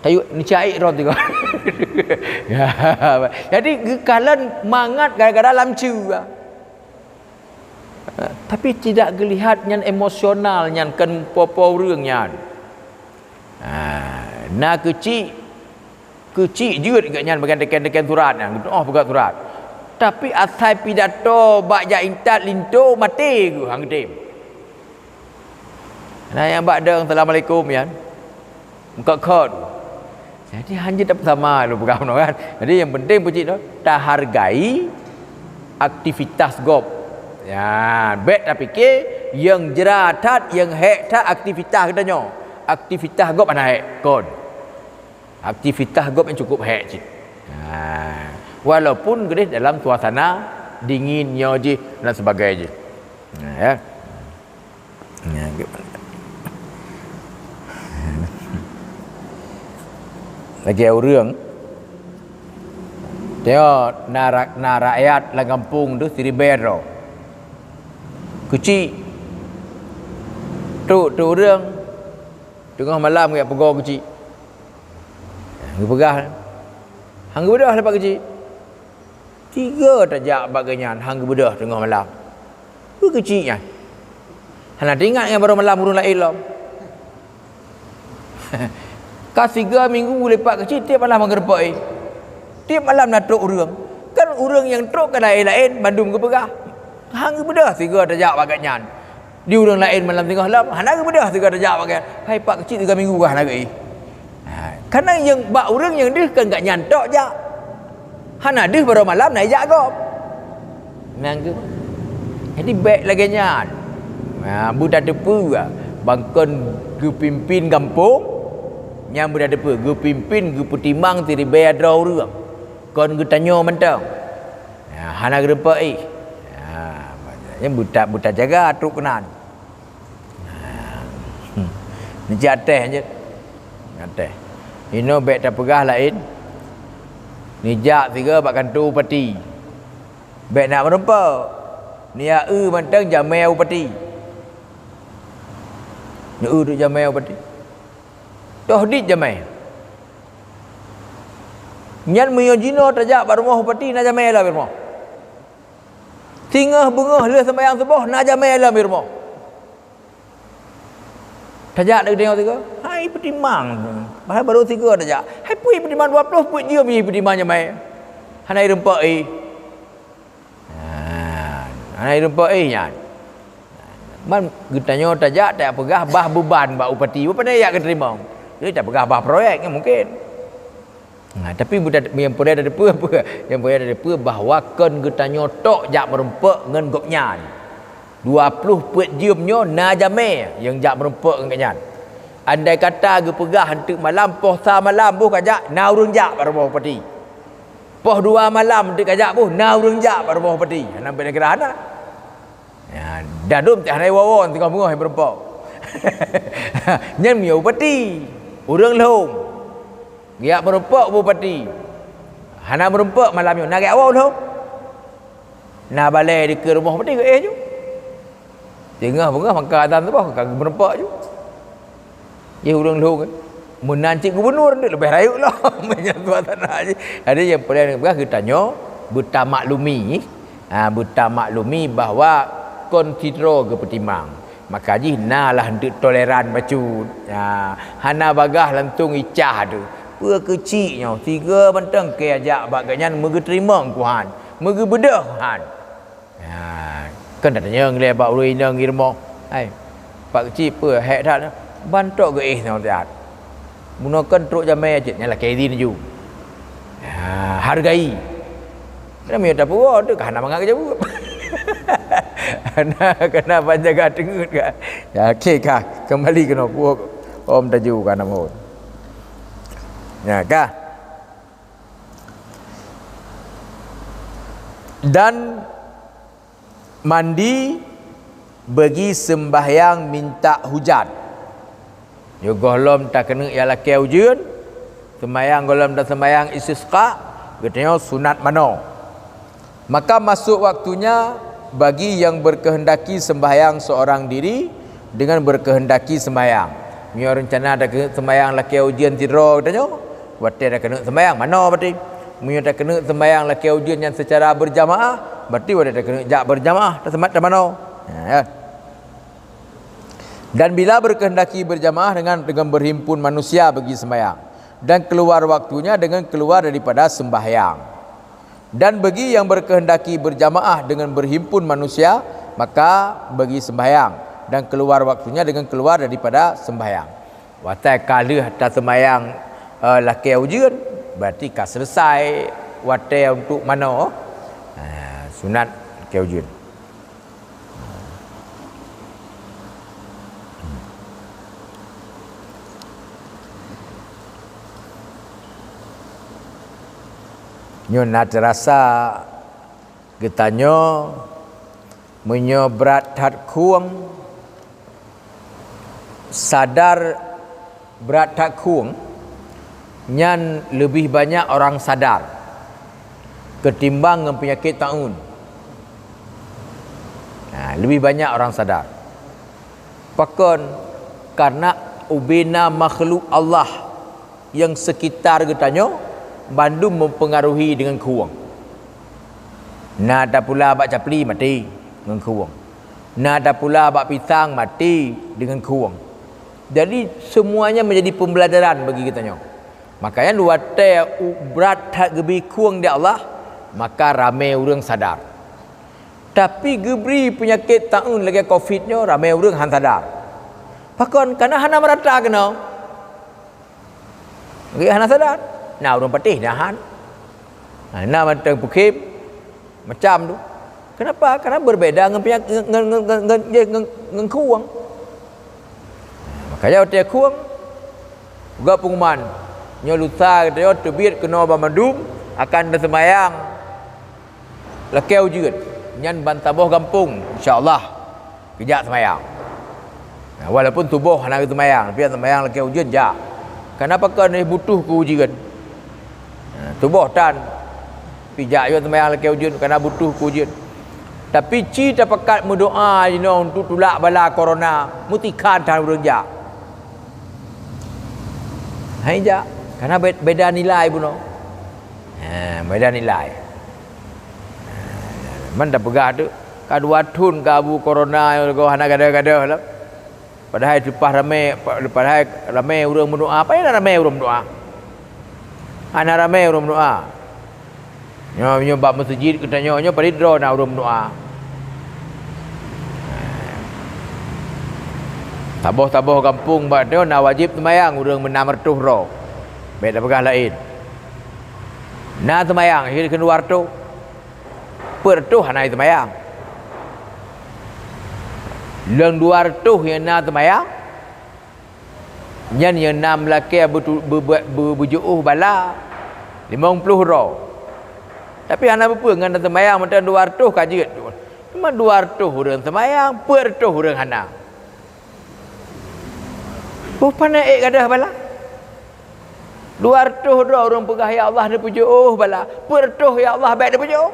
Kayu neucit ék droen tiga. Jadi geukalon mangat gara-gara lam ceue. Tapi tidak geulihat nyan emosional nyan kon po-po ureueng nyan. Ha, na keuchik Keuchik jeuet geuh nyan bagian teuken-teuken surat nyan, geutu'oh peugah surat. Tapi asai pidato bak jak intat linto maté geuh han geutem. Nah, nyang bak dong assalamualaikum nyan. Meukhot-khot. Jadi hanjeuet tapeusama lôn peugah meunoe kan. Jadi nyang penting peucit tu tahargai aktivitas gob. Ya, bèk tapike nyang jra that, nyang hék that aktivitas geutanyoe. Aktivitas gob hana hék kon. Aktivitas gob nyang cukup hék cit. Ha. Walaupun keudeh dalam suasana dingin nyoe jih dan sebagainya. Ha, ya. Ha, lagèe ureueng Teuh na ra-, na rakyat lam gampông teuh siribèe droe. Keuchik. Trok, trok ureueng. Teungoh malam geujak peugoe keuchik. Geupeugah, "Han geubeudôh lé Pak Keuchik." Tiga tajak bak geuh nyan, han geubeudôh teungoh malam. Peue keuchik nyan? Hana teuingat ngon barô malam ureueng laén lom. Ka siga minggu lé Pak Keuchik tiep malam han geurumpok éh. Tiep malam na trok ureueng. Kan ureueng nyang trok ka laén-laén bandum geupeugah, "Han geubeudôh siga tajak bak geuh nyan." Di ureueng laén malam singoh lom, hana geubeudôh siga tajak bak geuh nyan. Hai Pak Keuchik, siga minggu ka hana geuéh. Ha, kareuna nyang bak ureueng nyang deuh kan geuh nyan tok jak. Hana deuh barô malam na jak gob. Nyan geuh. Jadi bèk lagèe nyan. Ha, beutateupeue, ban kon geupimpin gampông, nyan beutateupeue, geupimpin geupeutimang siribèe droe ureueng. Kon geutanyoe mantong. Ha, hana geurumpok éh. Ha, nyan beuta-, beutajaga trok keunan. Ha. Neujak teh jeuet. Neujak teh. Inoe bèk tapeugah laén. Neujak sigoe bak kantô bupati. Bèk na meurumpok. Neujak eu mantong jamèe bupati. Neujak eu duek jamèe bupati. Toh dit jamèe. Nyan meunyoe jinoe tajak bak rumoh bupati na jamèe lom rumoh. Singoh beungoh lheueh seumayang suboh na jamèe lom rumoh. Tajak deungoe sigoe, hai peutimang. Padahai barô sigoe tajak. Hai peue peutimang dua ploh peuet jeuem jih peutimang jamèe. Hana jirumpok éh. Ha, hana jirumpok éh nyan. Man geutanyoe tajak tapeugah bah beuban bak bupati. Bupati jak geuteurimong. Jadi tapeugah bah proyek nyan mungken. Nah, tapi buta-, nyang peureulèe tateupeue peue? Nyang peureulèe tateupeue bahwa kon geutanyoe tok jak meurumpok ngon gobnyan. Dua ploh peuet jeuem nyoe na jamèe nyang jak meurumpok ngon gobnyan. Andai kata geupeugah eunteuk malam, poh sa malam boh kajak, na ureueng jak bak rumoh bupati. Poh dua malam eunteuk kajak boh, na ureueng jak bak rumoh bupati. Hana bèk na kira hana. Ya, dadum tak hana iwoe-woe singoh beungoh meurumpok. Nyan meunyoe bupati, ureueng lhông. Geujak meurumpok bupati. Hana meurumpok malam nyoe, na geujak woe lhông. Na balèe dikeue rumoh bupati geuéh ju. Singoh beungoh maka azan suboh ka meurumpok ju. Jih ureueng lhông, eh. Meunan cit gubunur tu leubeh rayeuk lom. Meunyoe tuan tanah jih. Jadi nyang peureulèe geutanyoe beutamaklumi, ha, beutamaklumi bahwa kon sidroe geupeutimang. Maka jih na lah eunteuk toleran bacut. Ha, hana bagaih langsung icah tu. Peue keuchik nyoe, sigoe mantong keu jak bak gobnyan meugeuteurimong keuhan, meugeubeudoh keuhan. Ha, kan tatanyong lé bak ureueng inong di rumoh. Hai, Pak Keuchik peue hék that? Ban tok geuéh nyoe that. Bunoe kan trok jamèe cit, nyan lakèe idin ju. Ha, hargai. Kenapa ya tapeugah tu ka hana mangat geujaweueb. Hana, kena ban jaga teungeut ka. Ya, oke ka. Kembali keunoe puôk. Om taju ka namun. Ya, ka. Dan mandi bagi sembahyang minta hujan. Nyoe gohlom takeuneuk ya lakèe ujeuen, seumayang gohlom dan seumayang istisqa, geutanyoe sunat manoe. Maka masuk waktunya bagi yang berkehendaki sembahyang seorang diri dengan berkehendaki sembahyang. Meunyoe reuncana takeuneuk seumayang lakèe ujeuen sidroe geutanyoe, watèe takeuneuk seumayang manoe berarti. Meunyoe takeuneuk seumayang lakèe ujeuen nyan secara berjamaah, berarti watèe takeuneuk jak berjamaah, taseumat tamanoe. Ya, ya. Dan bila berkehendaki berjamaah dengan, dengan berhimpun manusia bagi sembahyang, dan keluar waktunya dengan keluar daripada sembahyang. Dan bagi yang berkehendaki berjamaah dengan berhimpun manusia, maka bagi sembahyang, dan keluar waktunya dengan keluar daripada sembahyang. Watèe ka lheueh taseumayang, eh, lakèe ujeuen, berarti ka selesai watèe untuk manoe, eh, sunat lakèe ujeuen. Nyoe na teurasa geutanyoe meunyoe brat that khueng, sadar brat that khueng, nyan leubeh banyak orang sadar ketimbang ngon peunyakét taun. Nah, leubeh banyak orang sadar. Pakon? Karena ubena makhluk Allah nyang sekitar geutanyoe bandum mempengaruhi dengan khueng. Na tapula bak capli, maté dengan khueng. Na tapula bak pisang, maté dengan khueng. Jadi semuanya menjadi pembelajaran bagi geutanyoe. Makanya watée brat that geubri khueng di Allah, maka ramé ureuëng sadar. Tapi geubri peunyakét taun lagée covid nyoe, ramé ureuëng han sadar. Pakon? Karena hana meurata keunoe. Lagée hana sadar. Na ureuëng patéh, na han. Na mantong peukhém, macam tu. Kenapa? Karena berbeda ngon peunyakét, ngon, ngon, ngon, ngon, ngon, ngon, ngon khueng. Makanya watée khueng, peugah pengumuman, nyoe lusa geutanyoe teubiet keunoe banmandum akan teuseumayang lakée ujeuen, nyan ban saboh gampông, insya Allah geujak seumayang. Nah, walaupun tuboh hana geuseumayang, tapi seumayang lakée ujeuen jak. Kenapa? Karena butuh keu ujeuen. Nah, tuboh tan pih jak juga seumayang lakée ujeuen karena butuh keu ujeuen. Tapi ci tapakat meudoa jinoe untuk tulak bala korona, meutikhan that ureuëng jak. Hai jak, karena be-, beda nilai bunoe. Ha, beda nilai. Man tapeugah tu, ka dua thon ka bu korona nyang hana gadoh-gadoh lom. Padahai teupah ramé, pa-, padahai ramé ureuëng meudoa. Apa nyang ramé ureuëng meudoa? Hana ramé ureuëng meudoa. Nyoe, nyoe bak meuseujid geutanyoe, nyoe parit droe na ureuëng meudoa. Saboh-saboh gampông bak nyoe na wajéb seumayang ureuëng meunam reutôh droe. Bék tapeugah laén. Na seumayang, hil keu dua reutôh. Peuet reutôh hana seumayang. Lôn dua reutôh nyang na seumayang, nyan nyang na meulakée beutu-, beu-, beu-, beu-, beujiôh bala limong ploh droe. Tapi hana peue-peue ngon seumayang mantong dua reutôh ka jeuet. Cuma dua reutôh ureuëng seumayang, peuet reutôh ureuëng hana. Boh pane ék gadôh bala? Dua reutôh droe ureuëng peugah, "Ya Allah, neupeujiôh bala." Peuet reutôh, "Ya Allah, bék neupeujiôh."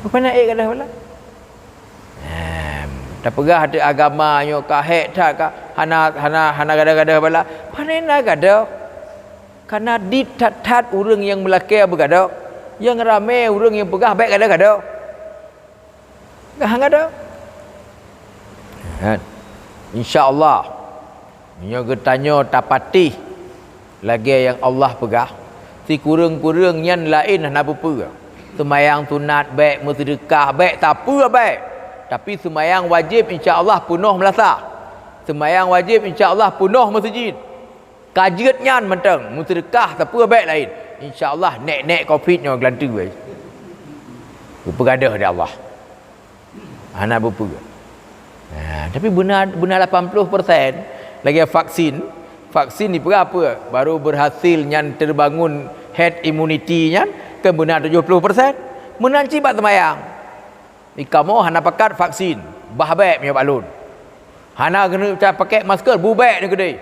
Boh pane ék gadôh bala? Em, tapeugah teuh agama nyoe ka hék that, ka hana, hana, hana gadôh-gadôh bala. Pane na gadôh? Kana dit that-that ureuëng nyang meulakée beugadôh, nyang ramé ureuëng nyang peugah bék gadôh-gadôh. Ka han gadôh. Kan? Insya Allah, meunyoe geutanyoe tapatéh lagée nyang Allah peugah, sikureueng-kureueng nyan laén hana peue-peue. Seumayang sunat bék, meuseudeukah bék, sapeue bék. Tapi seumayang wajéb insya Allah peunoh meulasah. Seumayang wajéb insya Allah peunoh meuseujid. Ka jeuet nyan mantong, meuseudeukah sapeue bék laén. Insya Allah, nék-nék covid nyoe geulanteue. Geupeugadôh di Allah. Hana peue-peue. Ha, tapi beuna, beuna lapan ploh persen lagée vaksin. Vaksin dipeugah peue? Baru berhasil nyan terbangun herd immunity nyan, kan beuna tujoh ploh persen. Meunan cit bak seumayang. Di kamoe hana pakat vaksin, bah bék meunyoe bak lôn. Hana keuneuk ca pakèk masker, bu bék neuh keudeh.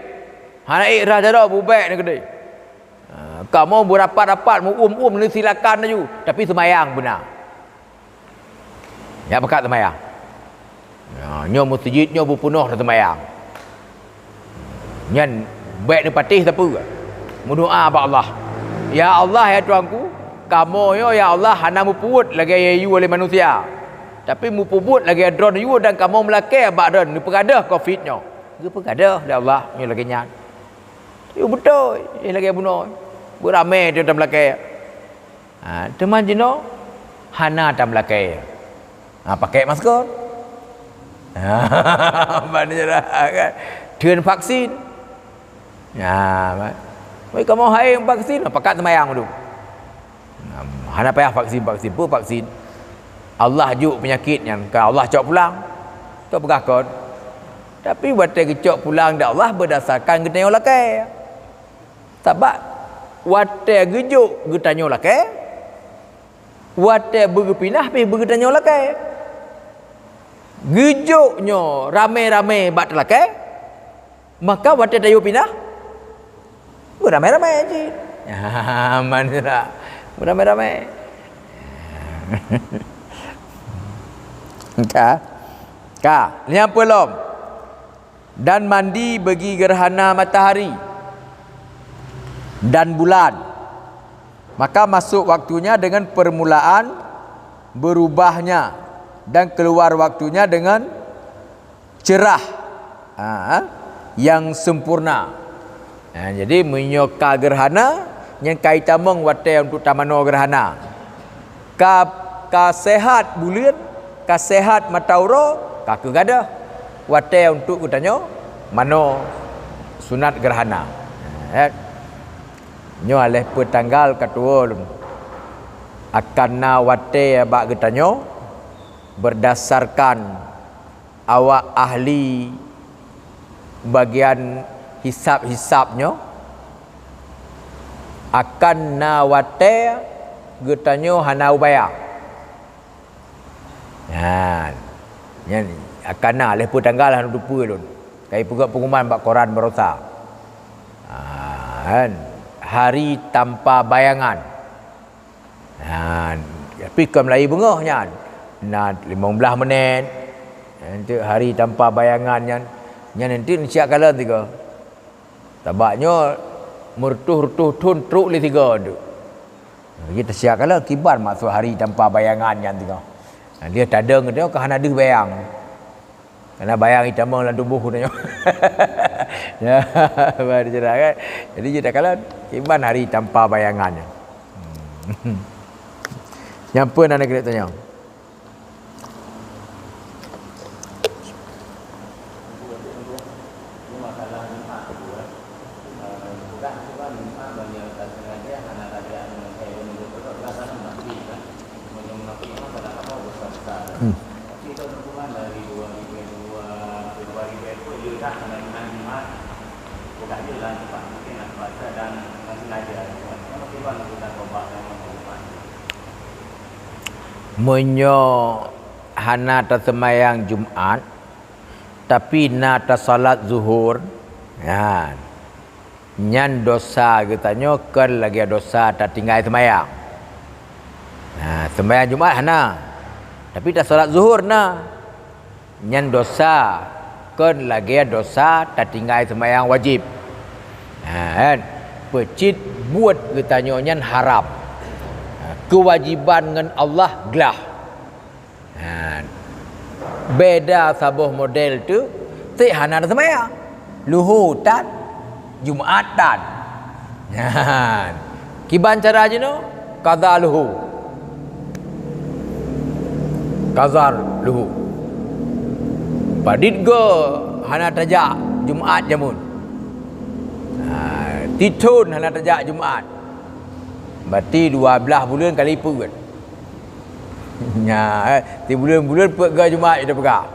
Hana ék rhah jaroe, bu bék neuh keudeh. Ha, kamoe beurapat-rapat, meu-uem-uem, neusilakan laju, tapi seumayang beuna. Jak pakat seumayang. Ha, nyoe meuseujid nyoe beupeunoh teuseumayang. Nyan bék neupatéh sapeue. Meudoá bak Allah, "Ya Allah, ya Tuhanku, kamoe nyoe, ya Allah, hana meupeubuet lagée nyang jiyue lé manusia, tapi meupeubuet lagée Droeneuh jiyue dan kamoe meulakée bak Droeneuh neupeugadôh covid nyoe." Geupeugadôh lé Allah nyoe lagée nyan. Yue beutôi, eh, lagée bunoe. Beuramé teuh tameulakée. Ha, teuma jinoe hana tameulakée. Ha, pakèk masker. Ha, ban jeulaih kan. Theun vaksin. Ha, ban. Wai kamoe hai vaksin, pakat seumayang dum. Hana payah vaksin-vaksin, peue vaksin? Allah jok peunyakét nyan, ka Allah cok pulang. Teupeugah kon. Tapi watée geucok pulang di Allah beurdasarkan geutanyoe lakée. Sabab Watée geujok geutanyoe lakée, watée beugeupinah pih beugeutanyoe lakée. Geujok nyoe ramé-ramé bak teulakée, maka watée tayue pinah, beuramé-ramé cit. Aman tak? Beuramé-ramé. Ka? Ka. Nyang peulom. Dan mandi bagi gerhana matahari dan bulan. Maka masuk waktunya dengan permulaan berubahnya dan keluar waktunya dengan cerah, ha, yang sempurna. Ha, jadi meunyoe ka gerhana, nyan ka itamong watée untuk tamanoe gerhana. Ka, ka sehat buleuen, ka sehat mata uroe, ka keuh gadôh watée untuk geutanyoe manoe sunat gerhana. Ha, nyoe aléh peue tanggal ka tuwoe lôn akan na watée bak geutanyoe berdasarkan awak ahli bagian hisab-hisab nyoe akan na watée geutanyoe hana ubaya. Nyan, nyan akan na lheuh peue tanggal hana teupeue lôn. Kai peugah pengumuman bak koran barosa. Ha, kan? Hari tanpa bayangan. Ha, tapi kon meulayeue beungoh nyan. Na limong blaih menit. Untuk hari tanpa bayangan nyan, nyan nanti siap kalon tiga. Sabab nyoe meureutoh-reutoh thon trok lé tiga tu. Jadi tasiap kalon kiban maksud hari tanpa bayangan nyan tiga. Nah, dia tadong tu ka hana deuh bayang. Karena bayang itamong lam tuboh tu nyoe. Ya, baru jelas kan. Jadi kita kalon kiban hari tanpa bayangan nyan. Hmm. Nyang peue na keuneuk tanyong? Hmm. Meunyoe hana taseumayang Jumat, tapi na tasalat zuhur, nyan, nyan dosa geutanyoe kon lagée dosa tatinggai seumayang. Nah, seumayang Jumat hana, tapi tasalat zuhur na. Nyan dosa kon lagée dosa tatinggai seumayang wajéb. Ha, kan? Peucit buet geutanyoe nyan haram. Ha, keuwajéban ngon Allah glah. Ha, beda saboh model tu, cit hana seumayang. Luho tan, Jumat tan. Nyan. Kiban cara jinoe, qadha luho. Qadha luho. Padit go hana tajak Jumat jameun. Ha, tithon hana tajak Jumat. Berarti dua blaih buleuen kali peuet. Nya, eh, sibuleuen-buleuen peuet go Jumat ita peugah.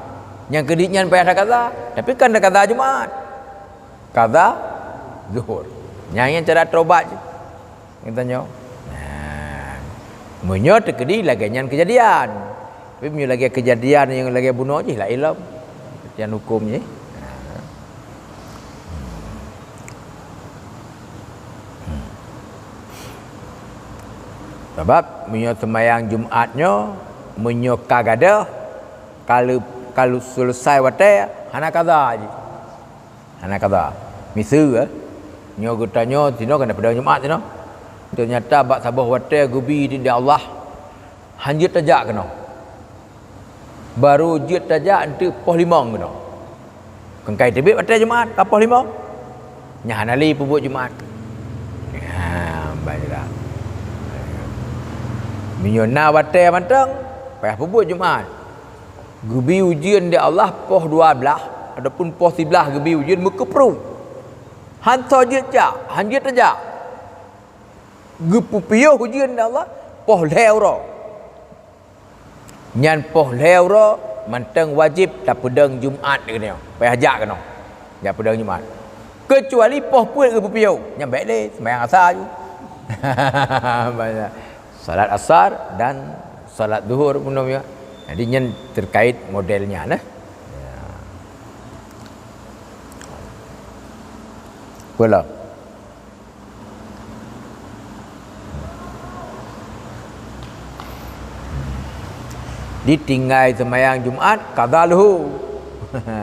Nyang keudit nyan payah taqadha, tapi kan taqadha Jumat. Qadha zuhur. Nyang, nyang cara tobat cit. Geutanyoe. Nah, meunyoe teukeudi lagée nyan keujadian. Tapi meunyoe lagée keujadian nyang lagée bunoe jih laén lom. Keujadian huköm jih. Nah. Sabab meunyoe seumayang Jumat nyoe, meunyoe ka gadôh, ka leu-, ka leu-, seuleusai watée, hana qadha jih. Hana qadha. Miseue, eh, nyoe geutanyoe sinoe kana peudong Jumat sinoe. Teunyata bak saboh watée geubi di Allah, han jeuet tajak keunoe. Barô jeuet tajak eunteuk poh limong keunoe. Keukai teubiet watée Jumat ka poh limong. Nyan hana lé peubuet Jumat. Ha, baiklah. Meunyoe na watée mantong, payah peubuet Jumat. Geubi ujeuen di Allah poh dua blaih ataupun poh siblaih geubi ujeuen meukeupru. Han soe jeuet jak, han jeuet tajak. Geupeupiôh ujeuen di Allah poh lhée uroe. Nyan poh lhée uroe mantong wajéb tapeudong Jumat keunoe. Payah jak keunoe. Jak peudong Jumat. Keucuali poh peuet geupeupiôh, nyan bék lé seumayang asa ju. Banyak. Salat asar dan salat zuhur pun ya. Jadi nyan terkait modelnya nah. Ya. Pula. Ditinggai sembahyang Jumat, qadha lahu.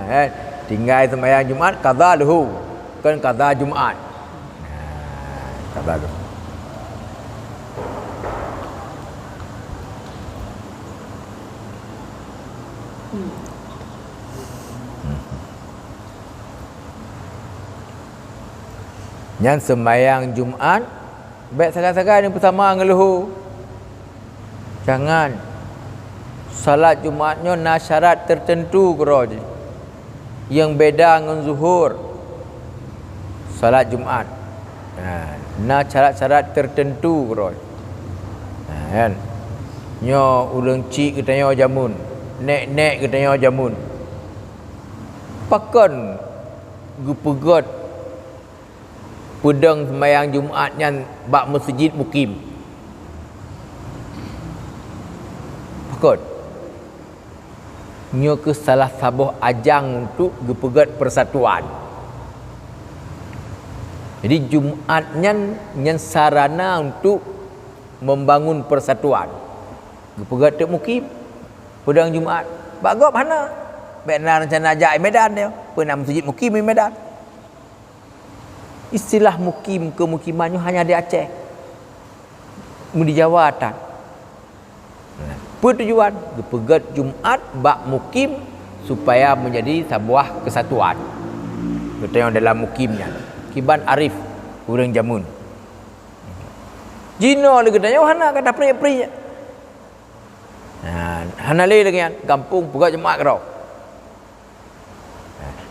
Eh, tinggai sembahyang Jumat, qadha lahu. Bukan qadha Jumat. Nah, qadha lahu. Nyan sembahyang Jumat, bék sagai-sagai neupeusama ngon luhô. Jangan. Salat Jumat nyoe na syarat tertentu keudroe jih. Nyang beda ngon zuhur. Salat Jumat. Ha, na syarat-syarat tertentu keudroe. Ha, kan? Nyoe ureuëng chik geutanyoe jameun, nék-nék geutanyoe jameun. Pakon geupeugét peudong seumayang Jumat nyan bak meuseujid mukim? Pakon? Nyoe kheueh salah saboh ajang untuk geupeugét persatuan. Jadi, Jumat nyan, nyan sarana untuk membangun persatuan. Geupeugét teuk mukim, peudong Jumat. Bak gob hana. Bék na rencana jak i Medan nyoe. Peue na meuseujid mukim i Medan. Istilah mukim, keumukiman nyoe hanya di Aceh. Meudi Jawa tan. Nah, peue tujuan? Geupeugét Jumat bak mukim supaya menjadi sabuah kesatuan. Geutanyoe dalam mukim nyan. Kiban arif ureuëng jameun. Jinoe lé geutanyoe hana ka tapriek-priek. Nah, hana lé lagée nyan, gampông peugét Jumat keudroe.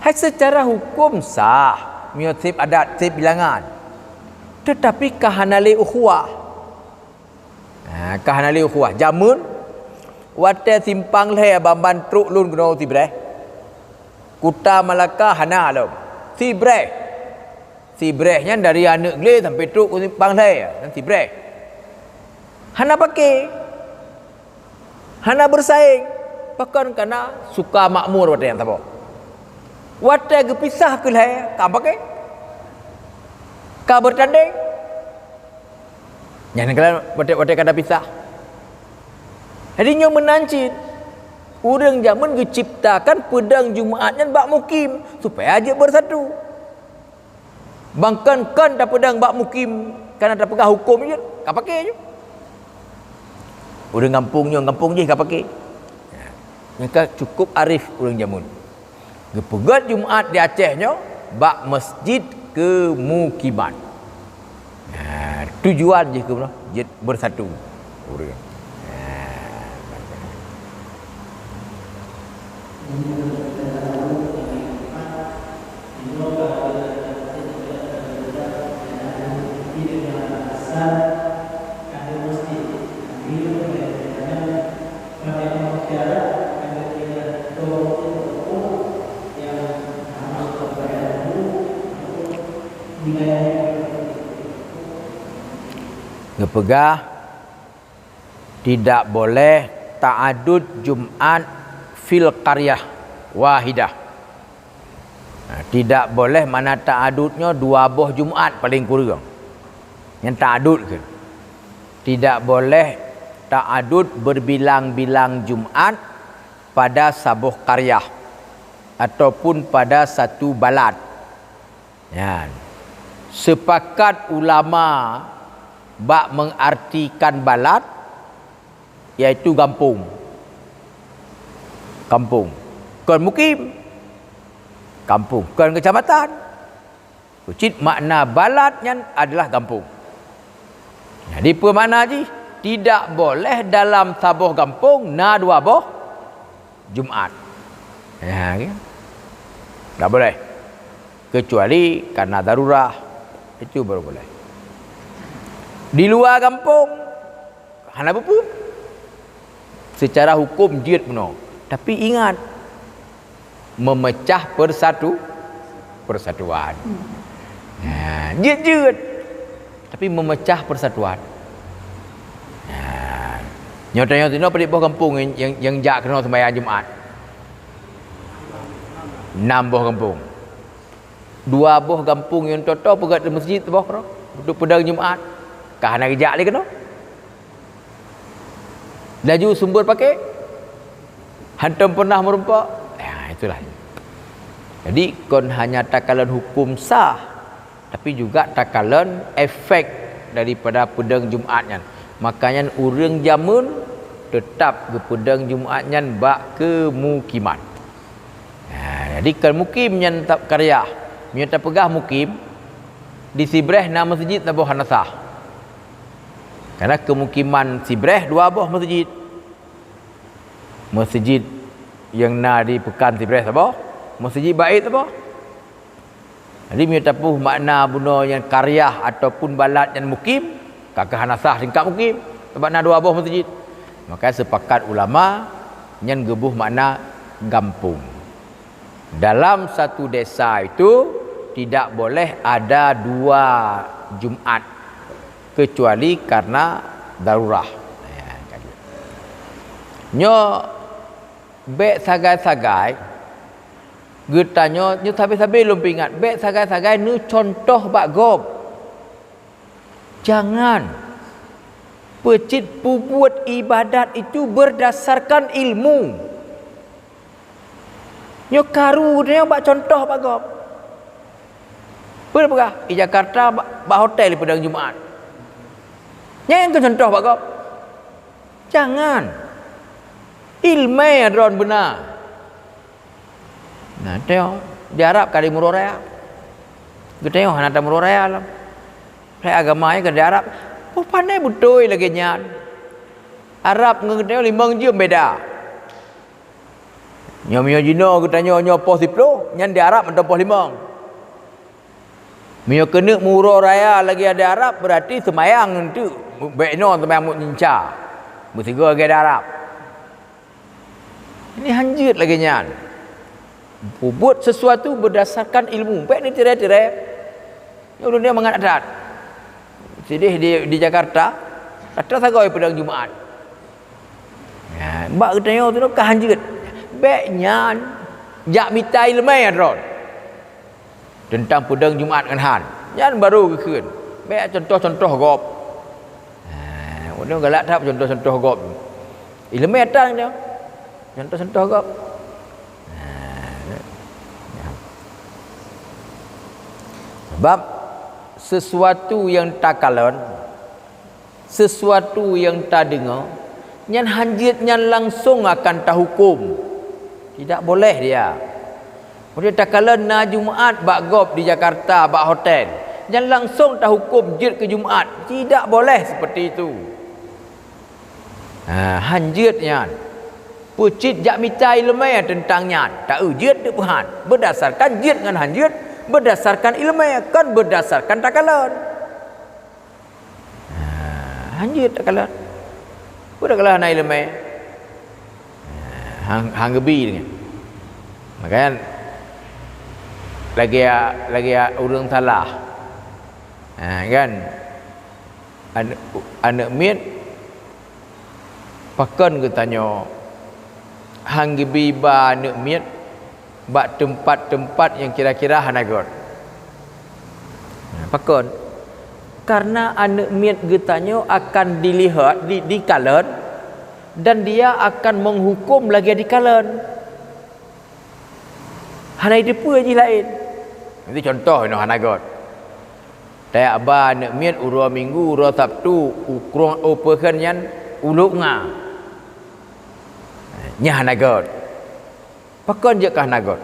Hai seucara huköm sah, meunyoe seb adat, seb bilangan. Teutapi ka hana lé ukhuwah. Ha, ka hana lé ukhuwah. Jameun, watée simpang lhée ban-ban trok lôn keunoe Sibreh. Kuta Malaka hana lom. Sibreh. Sibreh nyan dari Aneuk Glé sampai trok u simpang lhée, nyan Sibreh. Hana paké. Hana beusaing, pakon kana suka makmur watée nyan saboh. Watée geupisah keu lhée, ka paké, ka beutandeng. Nyan keuh watée-watée ka tapisah. Jadi nyoe meunan cit, ureuëng jameun geuciptakan peudong Jumat nyan bak mukim, supaya jeuet beusatu. Ban kon-kon tapeudong bak mukim, kana tapeugah huköm jeuet, ka paké jeuet. Ureuëng gampông nyoe, gampông jih ka paké. Nyang ka cukup arif ureuëng jameun. Geupeugét Jumat di Aceh nyoe bak meuseujid keumukiman. Nah, tujuan jih keunoe jeuet beusatu ureuëng. Nah, Geupeugah, tidak boleh ta'adud Jumat fil qaryah wahidah. Nah, tidak boleh makna ta'adud nyoe dua boh Jumat paling kureueng. Nyan ta'adud keuh. Tidak boleh ta'adud berbilang-bilang Jumat pada saboh qaryah ataupun pada satu balad. Nyan. Sepakat ulama bak mengartikan balad, yaitu gampông. Gampông. Kon mukim. Gampông. Kon keucamatan. Cit makna balad nyan adalah gampông. Jadi, peue makna jih? Tidak boleh dalam saboh gampông na dua boh Jumat. Ya, kan? Tak boleh. Kecuali karena darurah, itu baru boleh. Di luar gampông, hana peue-peue. Secara hukum jeuet bunoe. Tapi ingat, memecah persatu, persatuan. Hmm. Ha, jeuet-jeuet. Tapi memecah persatuan. Nyoe tanyoe sinoe padit boh gampông nyang, nyang jak keunoe sembahyang Jumat? Enam boh gampông. Dua boh gampông nyang toto peugét di meuseujid boh keudroe untuk peudong Jumat. Ka hana geujak lé keunoe. Laju sumber pakai, hantom pernah meurumpok. Ya, itulah. Jadi kon hanya takalon hukum sah, tapi juga takalon efek daripada peudong Jumat nyan. Makanya ureuëng jameun tetap geupeudong Jumat nyan bak keumukiman. Ha, jadi kon mukim nyan tap karyah. Meunyoe tapeugah mukim, di Sibreh na meuseujid saboh hana sah. Karena keumukiman Sibreh dua boh meuseujid. Meuseujid nyang na di Peukan Sibreh saboh, meuseujid Bait saboh. Jadi meunyoe tapeugah makna bunoe nyang karyah ataupun balad nyan mukim, ka keuh hana sah tingkat mukim, sabab na dua boh meuseujid. Maka sepakat ulama nyan geuboh makna gampông. Dalam satu desa itu tidak boleh ada dua Jumat kecuali karena darurah. Ya, ka jeuet. Nyoe bék sagai-sagai geutanyoe, nyoe sabe-sabe lôn peuingat, bék sagai-sagai neucontoh bak gob. Jangan. Peucit peubuet ibadat itu berdasarkan ilmu. Nyoe karu nyoe bak contoh bak gob. Peue peugah? Di Jakarta bak, bak hotel peudong Jumat. Nyan keuh contoh bak gob. Jangan. Ileumèe droen beuna. Nah, tengok di Arab ka di meururoe raya. Geutanyoe hana tameururoe raya lom. Hai agama nyan ka di Arab. Oh, pandai beutôi lagèe nyan. Arab ngon geutanyoe limong jeuem beda. Nyoe meunyoe jinoe geutanyoe nyoe poh siplôh, nyan di Arab mantong poh limong. Meunyoe keuneuk meuuroe raya lagèe di Arab, berarti seumayang enteuk, bèk inoe seumayang meucinca. Meusigoe lagèe di Arab. Ini hanjeuet lagèe nyan. Peubuet sesuatu berdasarkan ilmu, bèk neutirèe-tirèe. Nyoe ulôn mangat adat. Sideh di, di Jakarta, atra sagoe peudong Jumat. Ya, bak geutanyoe tu ka hanjeuet. Bèk nyan, jak mita ileumèe droen teuntang peudong Jumat ngon han. Nyan baru geukheun. Bèk contoh-contoh gob. Ha, ulôn galak that contoh-contoh gob. Ileumèe tan nyoe. Contoh-contoh gob. Ha, ya. Sebab sesuatu nyang takalon, sesuatu nyang tadeungoe, nyan hanjeuet nyan langsong akan tahuköm. Tidak boleh dia. Kemudian takalon na Jumat bak gob di Jakarta, bak hotel, nyan langsong tahuköm jeuet keu Jumat. Tidak boleh seperti itu. Ha, hanjeuet nyan. Peucit jak mita ileumèe teuntang nyan. Ta-eu jeuet teuk peuhan. Berdasarkan jeuet ngon hanjeuet, berdasarkan ileumèe, kon berdasarkan takalon. Ha, hanjeuet takalon. Peue takalon hana ileumèe? Ha, hang, hang geubi deungon. Makanya lagèe, lagèe ureueng salah. Ha, kan? Aneuk, aneuk miet, pakon geutanyoe hang geubi ba aneuk miet bak teumpat-teumpat nyang kira-kira hana göt? Pakon? Karena aneuk miet geutanyoe akan dilihat, di, dikalon, dan dia akan menghukum lagèe dikalon. Hana jiteupeue jih laén. Itu contoh inoe hana göt. Tajak ba aneuk miet uroe Minggu, uroe Sabtu, ukrong, oh, peue kheun nyan, u Lhokseumawe. Nyan hana göt. Pakon jeuet ka hana göt?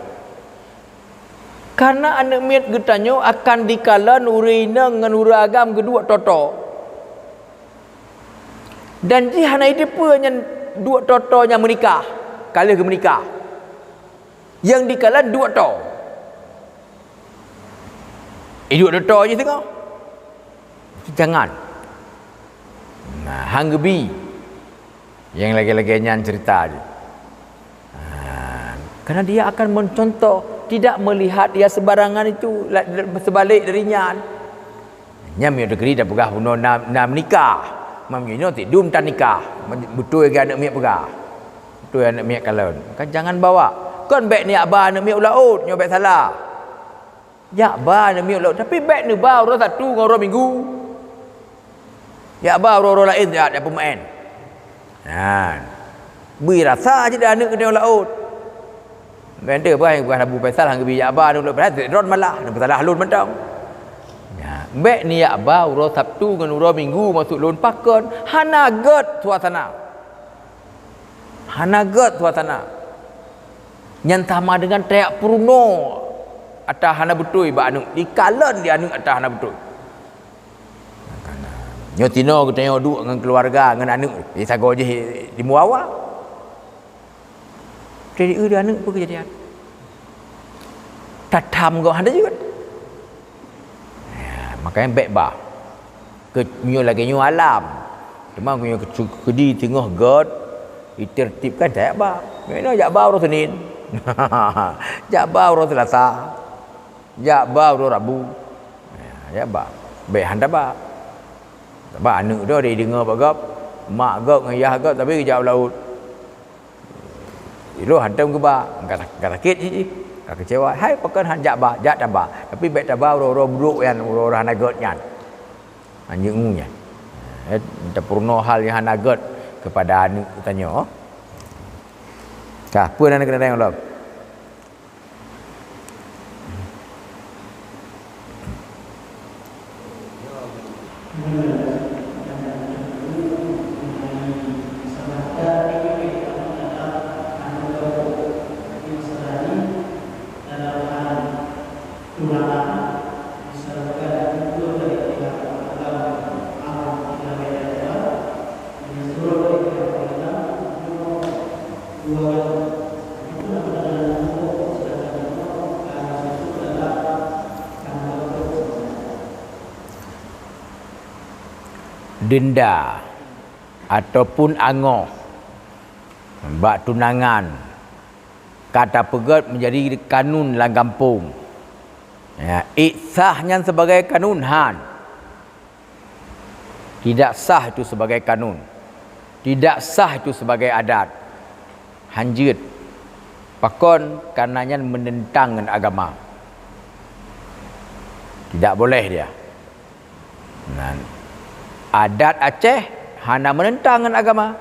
Karena aneuk miet geutanyoe akan dikalon ureueng inong ngon ureueng agam geuduek toe-toe. Dan jih hana jiteupeue nyan duek toe-toe nyang meunikah, ka lheueh geumeunikah. Nyang dikalon duek toe. Eh, duek toe-toe jih singoh. Jangan. Nah, hang geubi nyang lagèe-lagèe nyan cerita jih. Ha, karena dia akan mencontoh, tidak melihat ya sembarangan itu, la-, sebalik dari nyan. Nyan meunyoe teukeuri tapeugah bunoe na, na meunikah. Meunyoe nyoe ti dum tanikah. Beutôi lagée aneuëk miet peugah. Beutôi aneuëk miet kalon. Kan jangan bawa. Kon bék neujak ba aneuëk miet u laôt, nyoe bék salah. Jak ba aneuëk miet u laôt, tapi bék neuba uroe Sabtu ngon uroe Minggu. Jak ba uroe-uroe laén jak, jak peumeu'en. Nah, bri rasa cit aneuëk keudeh u laôt. Bék teuh bah, bah Abu Faisal han geubi jak ba aneuëk u laôt, padahai droen malah, neupeutalah lôn mantong. Nah, bék neujak ba uroe Sabtu ngon uroe Minggu maksud lôn pakon, hana gét suasana. Hana gét suasana. Nyan sama dengan tajak peurunoe ata hana beutôi bak aneuëk, dikalon di aneuëk ata hana beutôi. Nyoe tinoe geutanyoe duek ngon keuluwarga, ngon aneuëk, eh, sagoe jih di muawa. Jadi, eh, di aneuëk peue keujadian? Tatham goh hana jeuet. Ya, makanya bék ba. Ke, meunyoe lagée nyoe alam. Teuma meunyoe keu-, keudi teungoh gét, ditertibkan, jak ba. Meunyoe jak ba uroe Senin. Jak ba uroe Selasa. Jak ba uroe Rabu. Ya, jak ba. Bék han taba. Taba aneuëk tu dideungoe bak gob, mak gob ngon yah gob, tapi geujak u laôt. Ilôn hantom geuba, ka, ka sakét cit jih, ka keucewa. Hai, pakon han jak ba, jak taba. Tapi bék taba uroe-uroe brok nyan, uroe-uroe hana gét nyan. Anjeuk ngu nyan. Eh, tapeurunoe hal nyang hana gét keupada aneuëk geutanyoe. Ka, peue nan keuneuk lom? Denda ataupun angoh bak tunangan ka tapeugét menjadi kanun lam gampông. Ya, ék sah nyan sebagai kanun? Han. Tidak sah itu sebagai kanun. Tidak sah itu sebagai adat. Han jeuet. Pakon? Karena nyan menentang ngon agama. Tidak boleh dia. Nah, adat Aceh hana menentang ngon agama.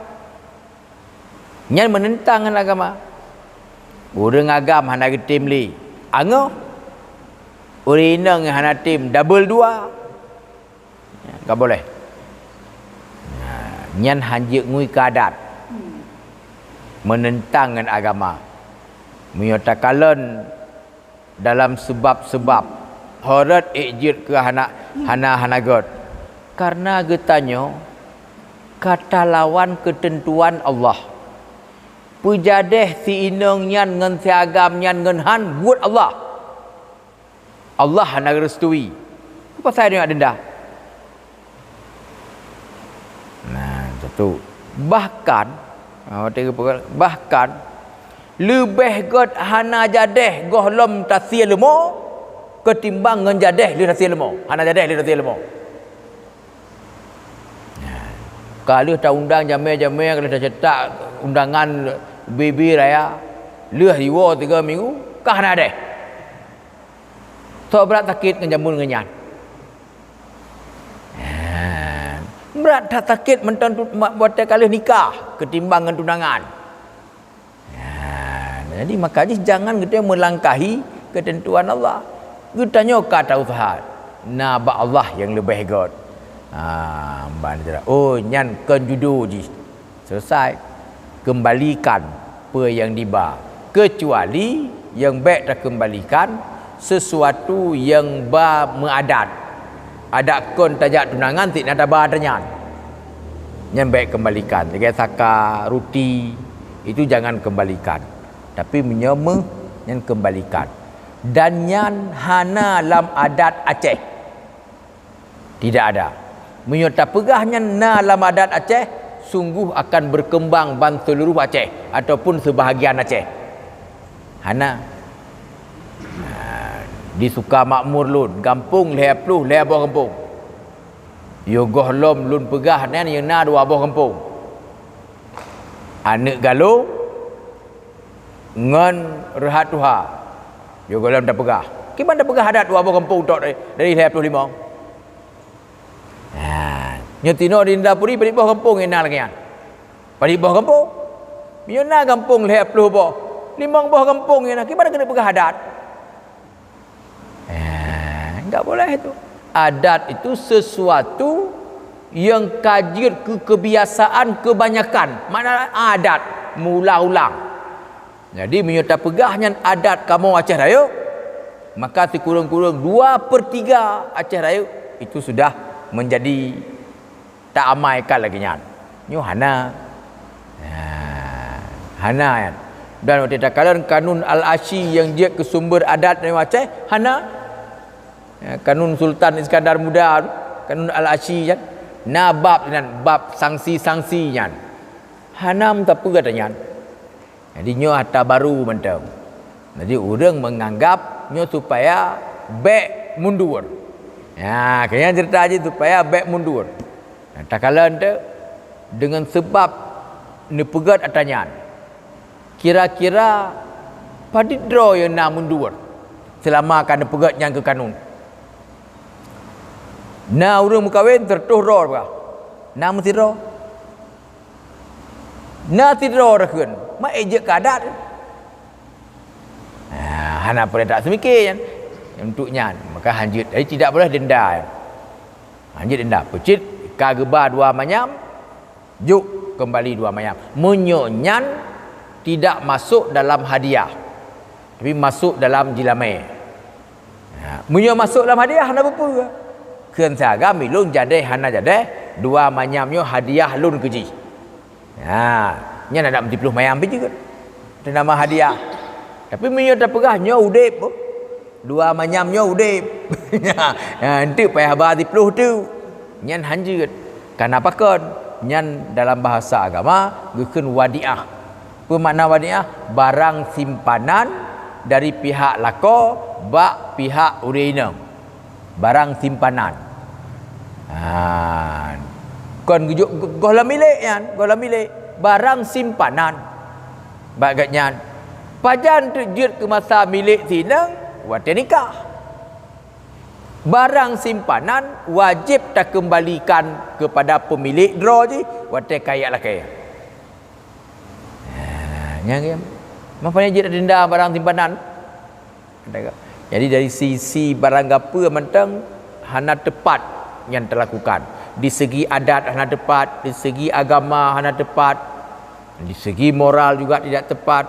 Nyan menentang ngon agama. Ureuëng agam hana geutem lé, angoh. Ureuëng inong nyang hana tem, double dua. Ka boleh. Nah, nyan han jeuet ngui keu adat. Menentang ngon agama. Meunyoe takalon dalam seubab-seubab, horot ék jeuet keu hana, hana, hana gét. Karena geutanyoe ka talawan keuteuntuan Allah. Peujadeh si inong nyan ngon si agam nyan ngon han buet Allah. Allah hana reustui. Peue pasai neujak denda? Nah, satu. Bahkan, ah, watée geupeugah, bahkan leubeh gét hana jadeh gohlom tasie leumo ketimbang ngon jadeh lheueh tasie leumo. Hana jadeh lheueh tasie leumo. Ka lheueh taundang jamé-jamé, ka lheueh tacetak undangan bibi raya, lheueh jiwoe tiga minggu, ka hana deh. Soe brat sakét ngon jameun ngon nyan? Ha, brat that sakét mantong tu, ma-, watée ka lheueh nikah ketimbang ngon tunangan. Ha, jadi maka jih jangan geutanyoe meulangkahi keuteuntuan Allah. Geutanyoe ka tausaha, na bak Allah nyang leubeh gét. Ha, ban, oh, nyan kon judo jih. Selesai. Kembalikan peue nyang diba. Kecuali nyang bék takembalikan sesuatu nyang ba meuadat. Adat kon tajak tunangan, tieb na taba ata nyan. Nyan bék kembalikan. Lagée saka, ruti, itu jangan kembalikan. Tapi meunyoe meuh, nyan kembalikan. Dan nyan hana lam adat Aceh. Tidak ada. Meunyoe tapeugah nyan na lam adat Aceh, sungguh akan berkembang ban seluruh Aceh ataupun sebahagian Aceh. Hana. Nah, di Sukamakmur lôn, gampông lhée ploh lhée boh gampông. Yôh gohlom lôn peugah nyan, yôh na dua boh gampông. Aneuk Galông ngon Reuhat Tuha. Yôh gohlom tapeugah. Kiban tapeugah adat dua boh gampông tok dari, dari lhèe ploh limong. Ha, nyoe tinoe di Indapuri padit boh gampông nyang na lagèe nyan. Padit boh gampông. Meunyoe na gampông lhèe ploh boh, limong boh gampông nyang na, kiban keuneuk peugah adat. Eh, enggak boleh itu. Adat itu sesuatu yang ka jeuet keu kebiasaan kebanyakan. Makna adat, meuulang-ulang. Jadi, meunyoe tapeugah nyan adat kamoe Aceh Rayeuk, maka sikureueng-kureueng dua per tiga Aceh Rayeuk itu sudah menjadi taamaikan lagèe nyan. Nyoe hana. Nah, hana nyan. Dan watèe takalon Kanun Al-Asyi nyang jeuet keu sumber adat nyoe Aceh, hana. Ya, Kanun Sultan Iskandar Muda, Kanun Al-Asyi nyan, na bab nyan, bab sanksi-sanksi nyan. Hana meusapeue ata nyan. Jadi, nyoe ata baru mantong. Jadi, ureueng menganggap nyoe supaya bèk mundur. Ya, keu nyan ceurita jih supaya bèk mundur. Nah, takalon teuk, deungon seubab neupeugèt ata nyan, kira-kira padit droe nyang na mundur seulama ka neupeugèt nyan keu kanun? Na ureueng meukawen siratoh droe, na meusidroe. Na sidroe reuheun, ma ék jeuet keu adat. Nah, hana peurintah tak seumike nyan. Untuk nyan, maka hanjeuet. Jadi, tidak boleh denda. Hanjeuet denda. Peucit ka geuba dua manyam, jok keumbali dua manyam. Meunyoe nyan tidak masuk dalam hadiah, tapi masuk dalam jilamé. Ha, meunyoe masôk lam hadiah hana peue-peue. Kheun saga milôn jadeh hana jadeh, dua manyam nyoe hadiah lôn keu jih. Ha, nyan adak meusiploh manyam pih jeuet. Teuh nama hadiah. Tapi meunyoe tapeugah nyoe udeb, dua manyam nyoe udeb. Ha, enteuk payah ba siploh teuk. Nyan hanjeuet. Kana pakon? Nyan dalam bahasa agama geukheun wadiah. Peue makna wadiah? Barang simpanan dari pihak lakoe bak pihak ureueng inong. Barang simpanan. Ha. Kon geujok goh lam milék nyan, goh lam milék. Barang simpanan. Bak geuh nyan, pajan teuk jeuet keu masa milék si inong? Watèe nikah. Barang simpanan wajéb takeumbalikan keupada peumilék droe jih watèe kajak lakèe. Ha, nyan kan. Makanya jeuet denda barang simpanan. Jadi dari sisi barang gapeue mantong hana teupat nyan teulakukan. Di segi adat hana teupat, di segi agama hana teupat, di segi moral juga tidak tepat.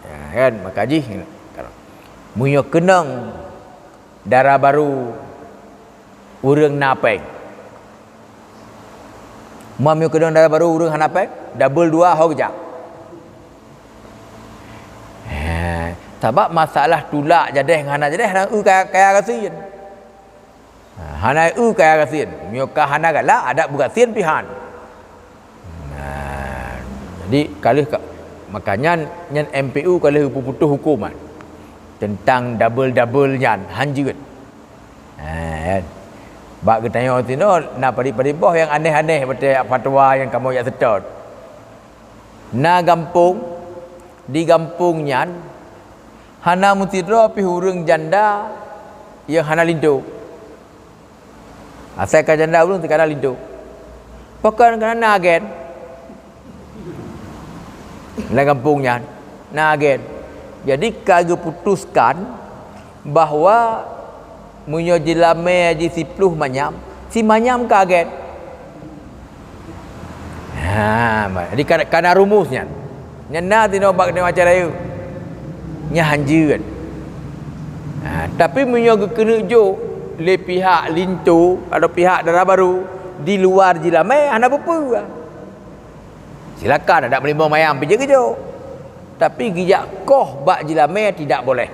Ya, kan? Maka jih, meunyoe keunong dara barô ureueng na péng. Meunyoe keunong dara barô ureueng hana péng, double dua ho geujak. Eh, sabab masalah tulak jadeh ngon hana jadeh, hana eu kaya, kaya gasien. Ha, hana eu kaya gasien. Meunyoe ka hana galak, adak beugasien pih han. Nah, jadi ka lheueh ka, makanya nyan M P U ka lheueh geupeuputoh huköm tentang double-double nyan, hanjeuet. Ha, kan? Bak geutanyoe sinoe na padit-padit boh nyang aneh-aneh, batée fatwa nyang kamoe jak seutôt. Na gampông, di gampông nyan hana meusidroe pih ureuëng janda nyang hana linto. Asai ka janda ureuëng teuka na linto. Pakon kana na agen? Lam gampông nyan na agen. Jadi ka geuputuskan bahwa meunyoe jilamé jih siploh manyam, simanyam ka agen. Ha, jadi ka, ka na rumus nyan. Nyan na sinoe bak geutanyoe acara nyoe. Nyan hanjeuet. Ha, tapi meunyoe geukeuneuk jok lé pihak linto atau pihak dara barô di luwa jilamé, hana peue-peue. Silakan, adak meulimong manyam pih jeuet geujok. Tapi geujak koh bak jilamé tidak boleh.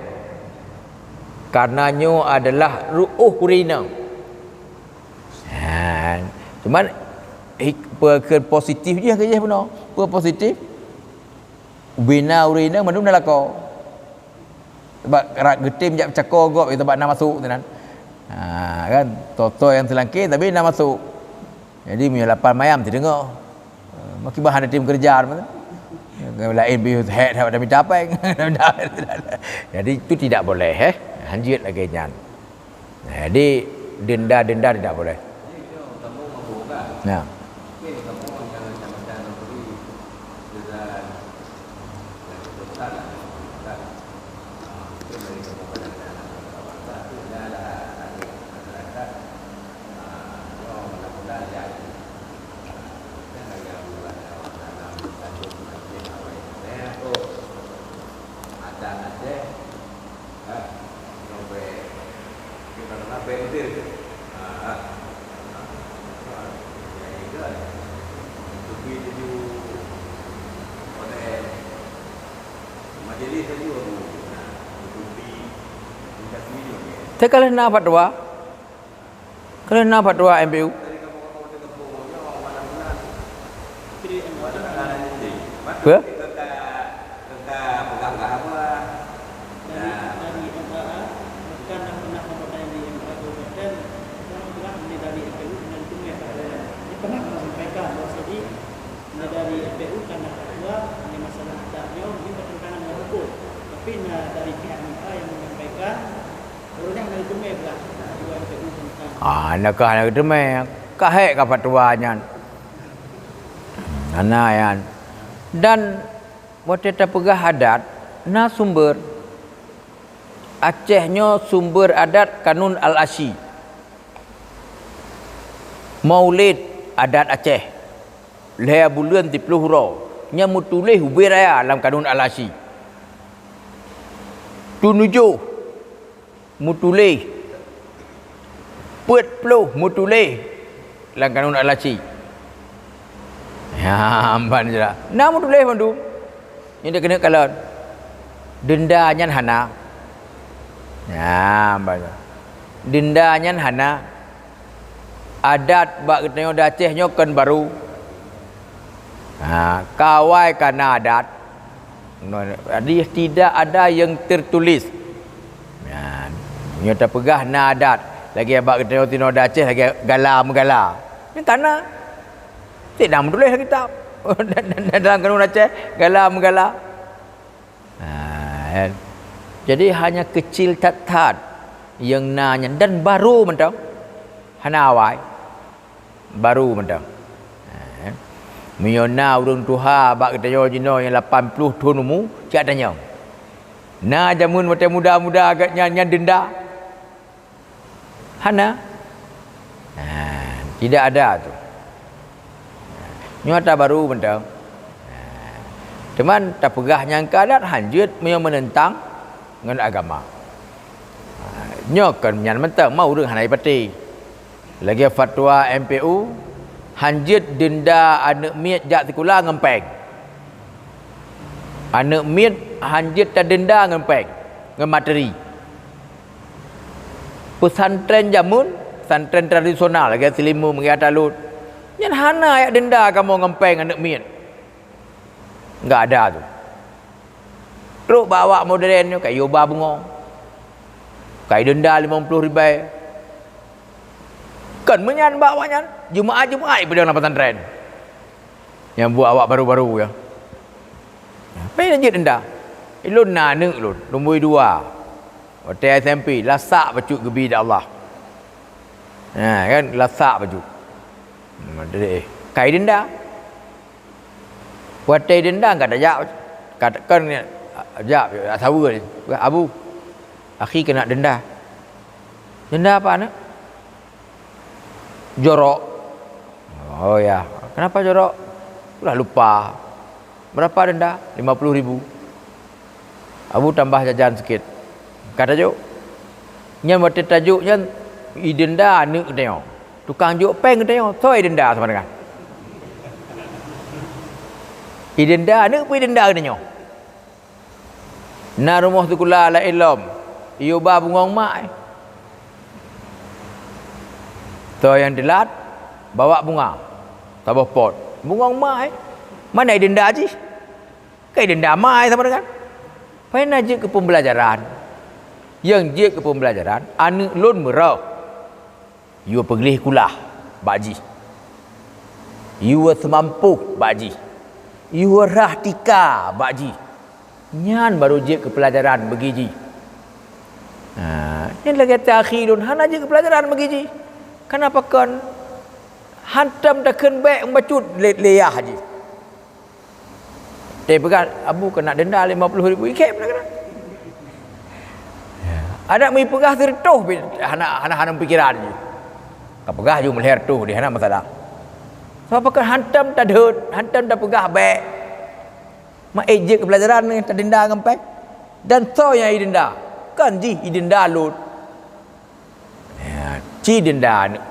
Karena nyoe adalah ru'uh ureuëng inong. Ha, cuman, hik-, pe-, ke positif jih, ke jih bunoe. Pe positif? Ubena ureuëng inong mandum na lakoe. Sabab rak geutem jak cako gob, sabab na masôk sinan. Ha, kan? Soe-soe nyang seulangké, tapi na masôk. Jadi meunyoe lapan mayam teudeungoe. Makin bah ada tim kerja. Laén pih hek that mita péng. Jadi itu tidak boleh, eh. Hanjeuet lagée nyan. Jadi denda-denda tidak boleh. Nah. Teuka lheueh na fatwa, ka lheueh na fatwa M P U. Apa? Ah, na ka hana geuteumé. Ka hék ka fatwa nyan. Hana nyan. Dan watée tapeugah adat, na sumber. Aceh nyoe sumber adat Kanun Al-Asyi. Maulid adat Aceh. Lhée buleuen siplôh uroe. Nyan meutuléh ubé raya lam Kanun Al-Asyi. Tunujoh meutuléh, peuet ploh meutuléh lam Kanun Al-Asyi. Ya, ban sira. Na meutuléh mandum. Nyang dikeuneuk kalon. Denda nyan hana. Ya, ban. Denda nyan hana. Adat bak geutanyoe di Aceh nyoe kon baru. Ha, ka awai ka na adat. Jadi tidak ada yang tertulis. Nyan, nyoe tapeugah na adat. Lagée bak geutanyoe tinoe di Aceh lagée gala meugala. Nyan ka na. Cit na meutuléh lam kitab. Dalam kanun Aceh gala meugala. Ha, kan? Jadi hanya kecil that-that yang na nyan dan baru mantong. Hana awai. Baru mantong. Ha, kan? Meunyoe na ureuëng tuha bak geutanyoe jinoe nyang lapan ploh thon umu, cak tanyong. Na jameun watée muda-muda geuh nyan, nyan denda? Hana. Ha, tidak ada tu. Nyoe ata baru mantong. Ha, teuma tapeugah nyang ka adat hanjeuet meunyoe meunentang ngon agama. Ha, nyoe kon nyan mantong, ma ureuëng hana jipatéh. Lagée fatwa M P U, hanjeuet denda aneuëk miet jak sikula ngon péng. Aneuëk miet hanjeuet tadenda ngon péng, ngon materi. Pesantren jameun, pesantren tradisional lagée Seulimeum, lagée Atalon, nyan hana jak denda kamoe ngon péng aneuëk miet. Enggak ada tu. Trok bak awak modern nyoe, ka jiyue ba bungong. Ka jidenda limong ploh ribée. Kon meunyan bak awaknyan, Jumaat-Jumaat jipeudong lam pesantren. Nyang buet awak baru-baru nyan. Peue jeuet denda? Ulôn na aneuëk lôn, lumbôi dua. Watée S M P, lasak bacut geubi di Allah. Ha, kan, lasak bacut. Ka jidenda. Watée denda ka tajak, ka kon jak, jak saweue, "Abu, akhi keuneuk denda." "Denda apa, aneuëk?" "Jorok." "Oh ya, kenapa jorok?" "Udah lupa." "Berapa denda?" "Lima puluh ribu." "Abu tambah jajan sikit." Ka tajok. Nyan watée tajok nyan, idenda aneuëk geutanyoe. Tukang jok péng geutanyoe, soe idenda sama dengan? Idenda aneuëk peue idenda geutanyoe? Na rumoh sikula laén lom, iyue ba bungong mak, eh. Soe nyang teulat, bawa bunga, saboh pot. Bungong mak, eh. Mana idenda jih? Ka idenda mak, eh, sama dengan. Pai na jeuet keu pembelajaran. Nyang jeuet keu pembelajaran, aneuëk lôn meurôh. Yue peugleh kulah bak jih. Yue seumampôh bak jih. Yue rhah tika bak jih. Nyan barô jeuet keu peulajaran bagi jih. Ha, nyan lagèe ta akhi lôn hana jeuet keu peulajaran bagi jih. Kenapa kon? Hantom takheun bèk bacut lé, lé yah jih. Teupeugah, "Abu keuneuk denda lima puluh ribu." Ikèe peue keunan. Adak meupeugah sireutôh pih hana, hana, hana pikiran jih. Ka peugah ju meulhèe reutôh deh, hana masalah. Sabab pakon hantom tadhôt, hantom tapeugah bèk. Mak, eh, jeuet keu peulajaran nyoe tadenda ngon pèng. Dan soe nyang idenda? Kon jih idenda lôn. Ya, ci denda aneuk.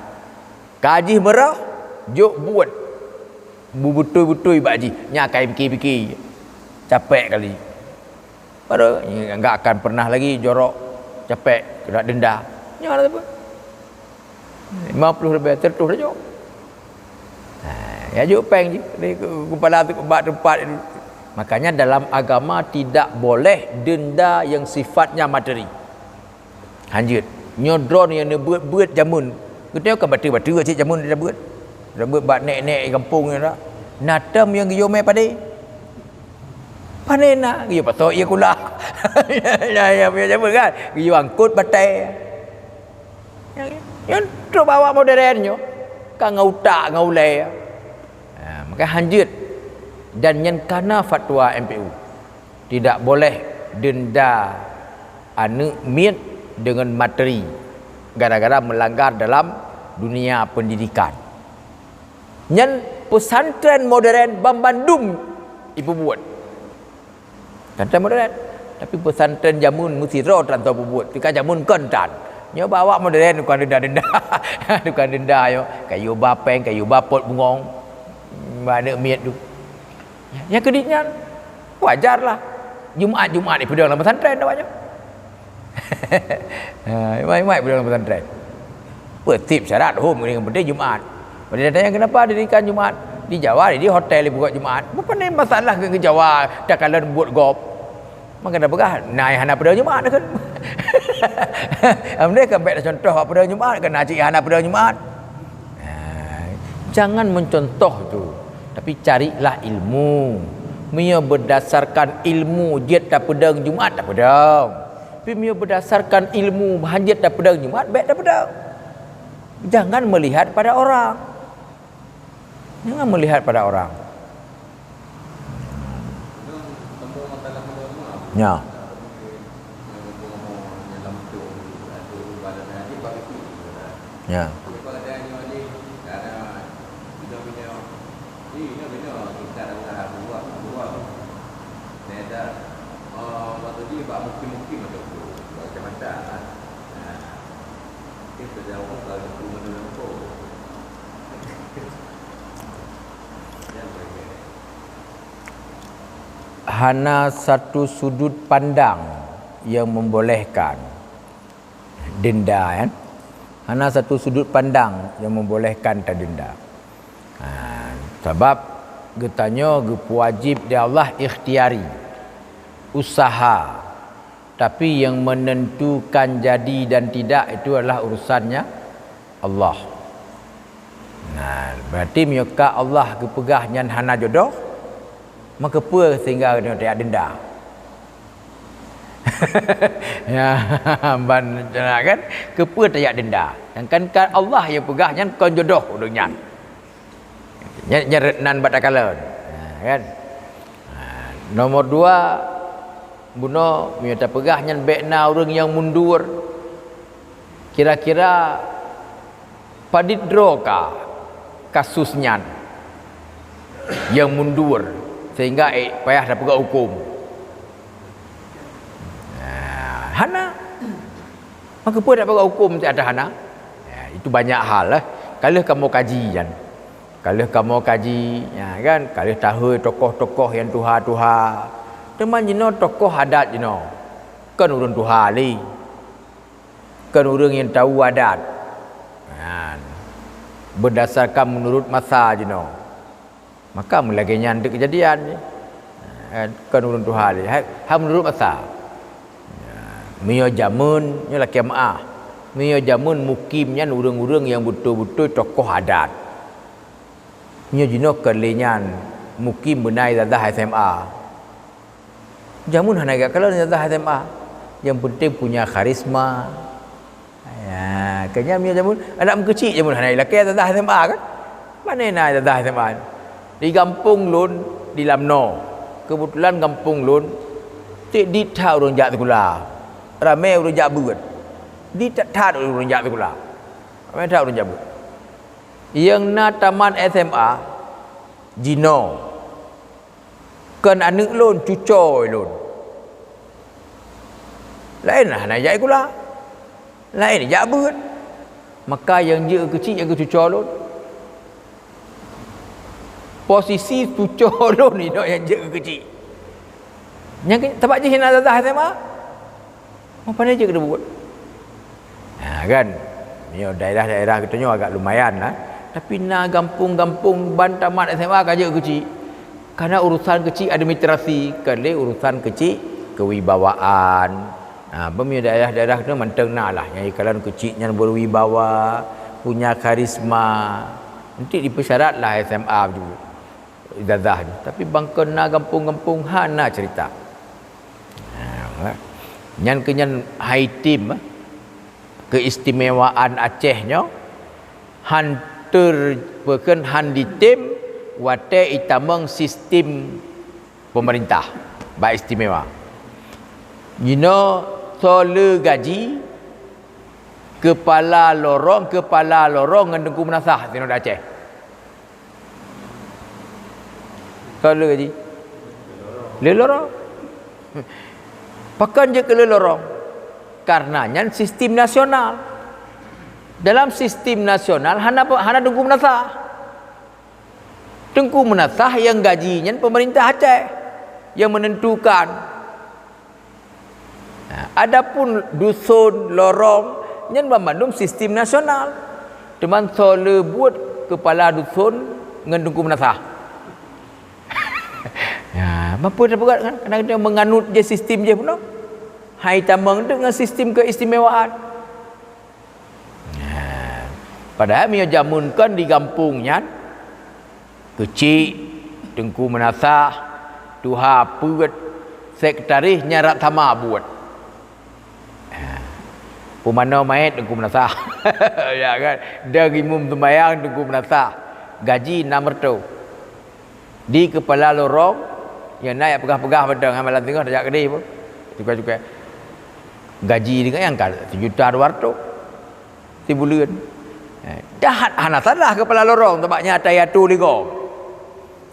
Ka jih meurah, jok buet. Beubeutôi-beutôi bak jih. Nyan ka ipike-pike. Capek kali. Baru, enggak akan pernah lagi jorok, capek, kena denda. Nyan lah apa? Lima puluh ribu, seratus saja. Ha, ya jok pèng jih. Ni ke-, kepala tu bak tempat itu. Makanya dalam agama tidak boleh denda yang sifatnya materi. Hanjeuet. Nyoe droeneuh nyang neubeuet-beuet jameun. Geutanyoe kan bateue-bateue cit jameun neubeuet. Neubeuet bak nèk-nèk di gampông nyan dak. Na tom nyang geuyue mè padé. Pane na, geuyue pasoe ie kula. Nah, nyang punya jameun kan. Geuyue angkot batèe. Nyan, nyan trok bak awak modern nyoe. Ka ngon utak, ngon ulèe. Ha, maka hanjeuet. Dan nyan kana fatwa M P U. Tidak boleh denda aneuk miet dengan materi gara-gara melanggar dalam dunia pendidikan. Nyan pesantren modern banmandum ipubuet. Pesantren modern. Tapi pesantren jameun meusidroe tan soe pubuet. Tika jameun kon tan. Nyoe bak awak modern tukang denda-denda. Tukang denda nyoe. Kayue ba pèng, kayue ba pot bungong. Bak aneuk miet tu. Nyang keudit nyan, wajar lah. Jumat-Jumat ipeudong lam pesantren awak nyoe. Ha, Jumat-Jumat ipeudong lam pesantren. Peue tiep syarat hom, yang penting Jumat. Pada datang yang kenapa didirikan Jumat? Di Jawa, di hotel dibuka Jumat. Bukan masalah ke Jawa, takalon buat gop. Maka dah peugah, na hana peudong Jumat kan. Amdeh kan bèk contoh peudong Jumat, kan na cit hana peudong Jumat. Ha, jangan mencontoh tu, tapi carilah ilmu. Meunyoe berdasarkan ilmu jeuet tapeudong Jumat, tapeudong. Tapi meunyoe berdasarkan ilmu hanjeuet tapeudong Jumat, bèk tapeudong. Jangan melihat pada orang. Jangan melihat pada orang. Ya. Ya. Hana satu sudut pandang yang membolehkan denda, kan? Hana satu sudut pandang yang membolehkan tadenda. Ha, sabab geutanyoe geupeuwajéb di Allah ikhtiari, usaha. Tapi yang menentukan jadi dan tidak itu adalah urusannya Allah. Nah, berarti meunyoe ka Allah geupeugah nyan hana jodoh, maka peue sehingga nyoe tajak denda? Ya, ban kan? Keupeue tajak denda? Sedangkan kan Allah yang peugah nyan kon jodoh ureueng nyan. Nyan, nyan nan bak takalon. Ha, kan? Ha, nomor dua, bunoe meunyoe tapeugah nyan bèk na ureueng nyang mundur. Kira-kira padit droe ka kasus nyan nyang mundur sehingga, eh, payah tapeugah huköm? Nah, hana. Maka peue tapeugah huköm teuh hana? Ya, itu banyak hal, eh. Ka lheueh kamoe kaji nyan. Ka lheueh kamoe kaji, ya kan? Ka lheueh tahôi tokoh-tokoh nyang tuha-tuha. Teuma jinoe tokoh adat jinoe. Kon ureueng tuha lé. Kon ureueng nyang tahu adat. Nyan. Berdasarkan menurut masa jinoe. Maka meulagèe nyan teuk keujadian jih. Ha, kon ureueng tuha lé. Hai, ha meunurot masa. Ha, meunyoe jameun, nyoe lakèe meu'ah. Meunyoe jameun mukim nyan ureueng-ureueng nyang beutôi-beutôi tokoh adat. Nyoe jinoe keu lé nyan mukim beuna ijazah S M A. Jameun hana geukalon ijazah S M A. Yang penting punya karisma. Ya, keu nyan meunyoe jameun aneuk meukeuchik jameun hana ilakée ijazah S M A kan? Pane na ijazah S M A? Di gampông lôn di Lamno. Keubeutulan gampông lôn tiek dit that ureuëng jak sikula. Ramé ureuëng jak beuet. Dit that ureuëng jak sikula. Ramé that ureuëng jak beuet. Nyang na tamat S M A jinoe kon aneuk lôn, cucoe lôn. Laén hana jak sikula, laén jak beuet. Maka nyang jeuet keuchik nyang keu cucoe lôn. Posisi cucoe lôn inoe nyang jeuet keuchik. Nyang keu, sabab jih hana ijazah S M A. Meupanai jeuet keu buet. Ha kan? Nyoe daerah-daerah geutanyoe agak lumayan lah. Tapi na gampông-gampông ban tamat S M A ka jeuet keuchik. Karena urusan keuchik administrasi, kon lé urusan keuchik kewibawaan. Ha, bak meunyoe daerah-daerah tu mantong na lah, nyang ikalon keuchik nyan berwibawa, punya karisma. Nanti dipersyarat lah S M A tu, ijazah tu. Tapi bang kon na gampông-gampông hana cerita. Ha, nyan keu nyan hai tem, eh, keistimewaan Aceh nyoe han ter-, peukon han ditem watée itamong sistem pemerintah bak istimewa. Jinoe soe le gaji kepala lorong, kepala lorong ngon Teungku Meunasah sinoe di Aceh. Soe le gaji? Le lorong. Pakon jeuet keu le lorong? Karena nyan sistem nasional. Dalam sistem nasional hana pe-, hana Teungku Meunasah. Teungku Meunasah nyang gaji nyan pemerintah Aceh nyang menentukan. Nah, adapun dusun, lorong, nyan banmandum sistem nasional. Teuma soe le buet kepala dusun ngon Teungku Meunasah? Ya, mampu tapeugah kan? Kadang kita menganut je sistem je peunoh. Hai tamong tu ngon sistem keistimewaan. Nah, padahai meunyoe jameun kon di gampông nyan, keuchik, Teungku Meunasah, tuha peuet, sekretaris nyan rab sama buet. Ha. Peumanoe manyét Teungku Meunasah. Ya kan? Dan imum sumbayang Teungku Meunasah. Gaji enam ratus. Di kepala lorong, nyang na jak peugah-peugah mantong, ha, malam singoh tajak keudeh pun. Cukai-cukai. Gaji deungon nyang ka sejuta dua ratus sibuleuen. Eh, dah hana salah kepala lorong, sabab nyan ata atu lé gob.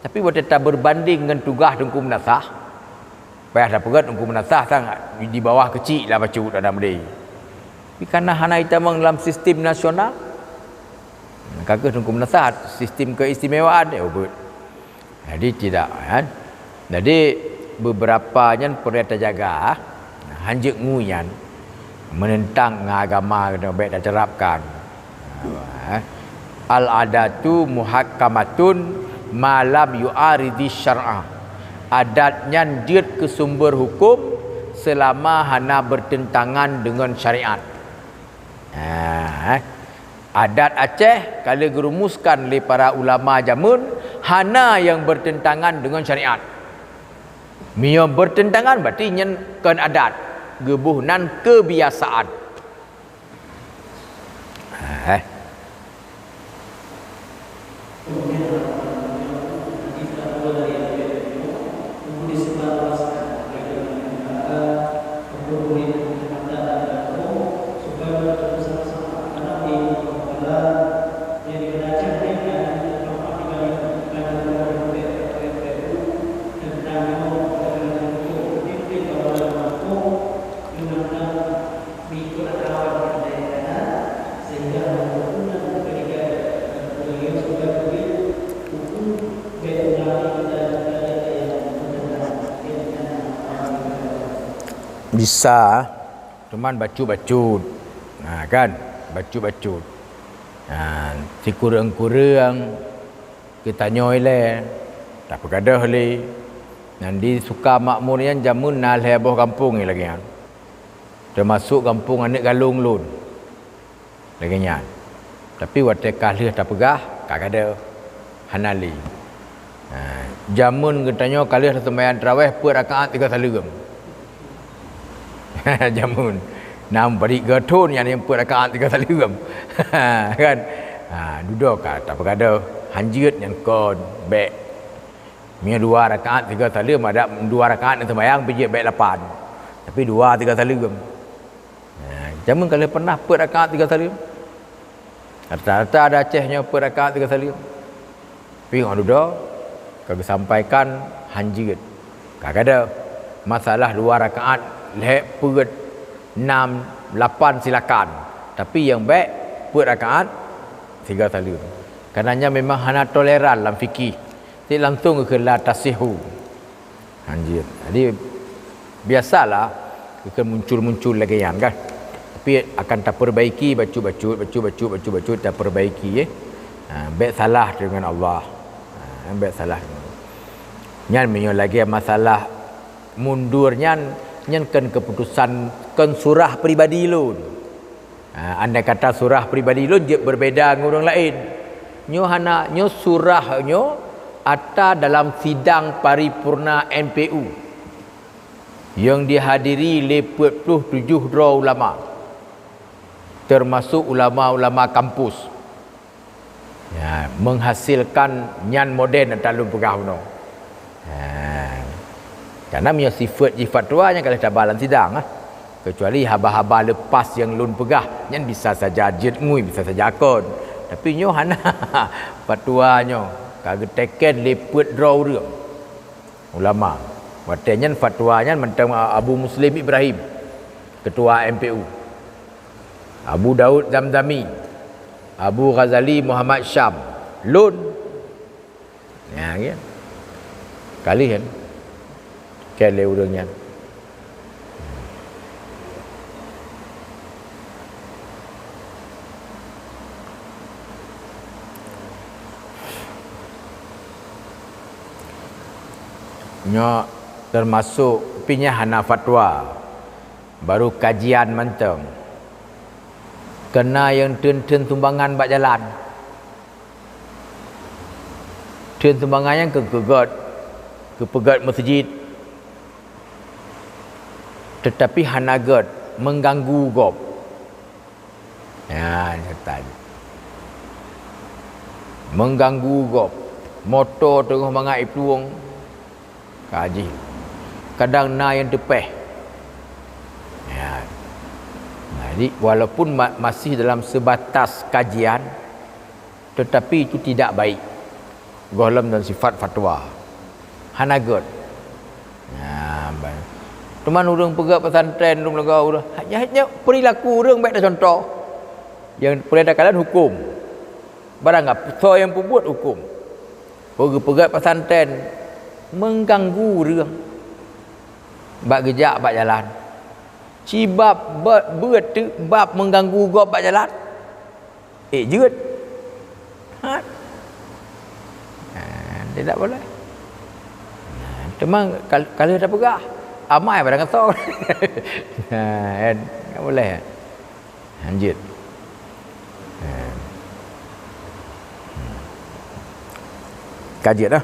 Tapi watée tabeubandeng ngon tugaih Teungku Meunasah, payah tapeugét Teungku Meunasah sangat di bawah keuchik lah bacut aneuk muda. Tapi karena hana itamong lam sistem nasional, ka kheueh Teungku Meunasah sistem keistimewaan, eh, ubit. Jadi tidak, kan? Jadi beberapa nyan peureulée tajaga, hanjeuet ngu nyan menentang ngon agama, keuneuk bék taterapkan. Al-adatu muhakkamatun ma lam yu'aridi syar'a. Adat nyan jeuet keu sumber hukum selama hana bertentangan dengan syariat. Ha, eh. Adat Aceh ka lheueh geurumuskan lé para ulama jameun hana nyang bertentangan dengan syariat. Meunyoe bertentangan, berarti nyan kon adat, geuboh nan kebiasaan. Ha, eh. Bisa, cuman bacut-bacut. Nah, kan? Bacut-bacut. Nah, sikureueng-kureueng geutanyoe ilée, tapeugadôh lé. Nyan di Sukamakmur nyan jameun na lhée boh gampông lagée nyan. Teumasok gampông aneuk galong lôn. Lagée nyan. Tapi watée ka lheueh tapeugah, ka gadôh. Hana lé. Ha, jameun geutanyoe ka lheueh seumayang taraweh peuet rakaat tiga saleuem. Jameun. Nam parit geuthon nyan nyang peuet rakaat tiga saleuem. Kan? Ha, dudoe ka tapeugadôh, hanjeuet nyan kon, bèk. Meunyoe dua rakaat tiga saleuem, adak dua rakaat nyang seumayang pih jeuet bèk lapan. Tapi dua tiga saleuem. Ha, jameun ka lheueh pernah peuet rakaat tiga saleuem. Rata-rata ada Aceh nyoe peuet rakaat tiga saleuem. Tapi ngon dudoe ka geusampaikan hanjeuet. Ka gadôh masalah dua rakaat, lhèe, peuet, nam, lapan silakan. Tapi nyang bèk peuet rakaat tiga saleuem. Karena nyan memang hana toleran lam fikih. Cit langsung geukheun la tasihhu. Hanjeuet. Jadi, biasalah, geukheun muncul-muncul lagèe nyan kan. Tapi akan tapeurbaiki bacut-bacut, bacut-bacut, bacut-bacut tapeurbaiki, eh. Ha, bèk salah deungon Allah. Ha, bèk salah deungon Allah. Nyan meunyoe lagèe masalah mundur nyan, nyan kon keuputusan, kon surah pribadi lôn. Ha, andai kata surah pribadi lôn jeuet berbeda ngon ureueng laén. Nyoe hana, nyoe surah nyoe ata dalam sidang paripurna M P U nyang dihadiri lé peuet ploh tujoh droe ulama, teumasok ulama-ulama kampus. Ya, menghasilkan nyan model nyang lôn peugah bunoe. Ha. Karena meunyoe sifeuet jih fatwa nyan ka lheueh taba lam sidang lah. Kecuali haba-haba lepas nyang lôn peugah, nyan bisa saja jeuet ngui, bisa saja kon. Tapi nyoe hana. Fatwa nyoe ka geuteken lé peuet droe ureueng ulama. Watèe nyan fatwa nyan mantong Abu Muslim Ibrahim, ketua M P U. Abu Daud Zamzami, Abu Ghazali Muhammad Syam, lôn. Nyan kan. Ka lheueh kan. Keu lé ureueng nyan. Nyoe teumasok pih nyan hana fatwa. Baru kajian mantong. Keu na nyang theun-theun sumbangan bak jalan. Theun sumbangan nyan keu, keu göt, keu peugöt meuseujid. Teutapi hana göt, mengganggu gob. Nyan, setan. Mengganggu gob. Moto teungoh mangat iplueng. Ka jih. Kadang na nyang teupéh. Ya. Jadi, walaupun ma-, masih dalam sebatas kajian, tetapi itu tidak baik. Gohlom dan sifat fatwa. Hana göt. Nah, ba-, teuma ureueng peugöt pesantren, ureueng leuga ureueng. Hanya, hanya perilaku ureueng bèk tacontoh. Nyang peurintah kalian hukum. Barang ap-, soe nyang peubuet hukum. Peugöt pesantren mengganggu ureueng. Bak geujak bak jalan. Cibab bak beuet teuk bab mengganggu gob bak jalan. Eh, jeuet. Ha? Ha, tidak boleh. Ha, teuma kal-, kalau dah peugah, amai barang kata. Ha, kan? Tak boleh. Lanjut. Ha. Ka jeuet dah.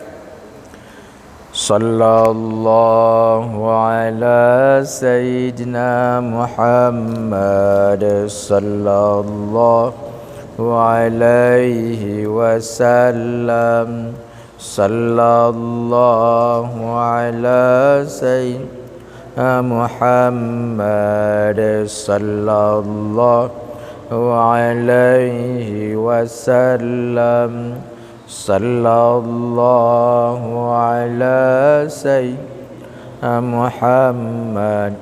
Sallallahu ala sayyidina Muhammad, sallallahu alaihi wasallam. Sallallahu ala sayyidina Muhammad, sallallahu alaihi wasallam. Sallallahu ala sayyidina Muhammad.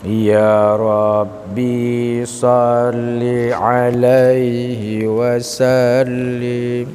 Ya Rabbi, salli alaihi wasallim.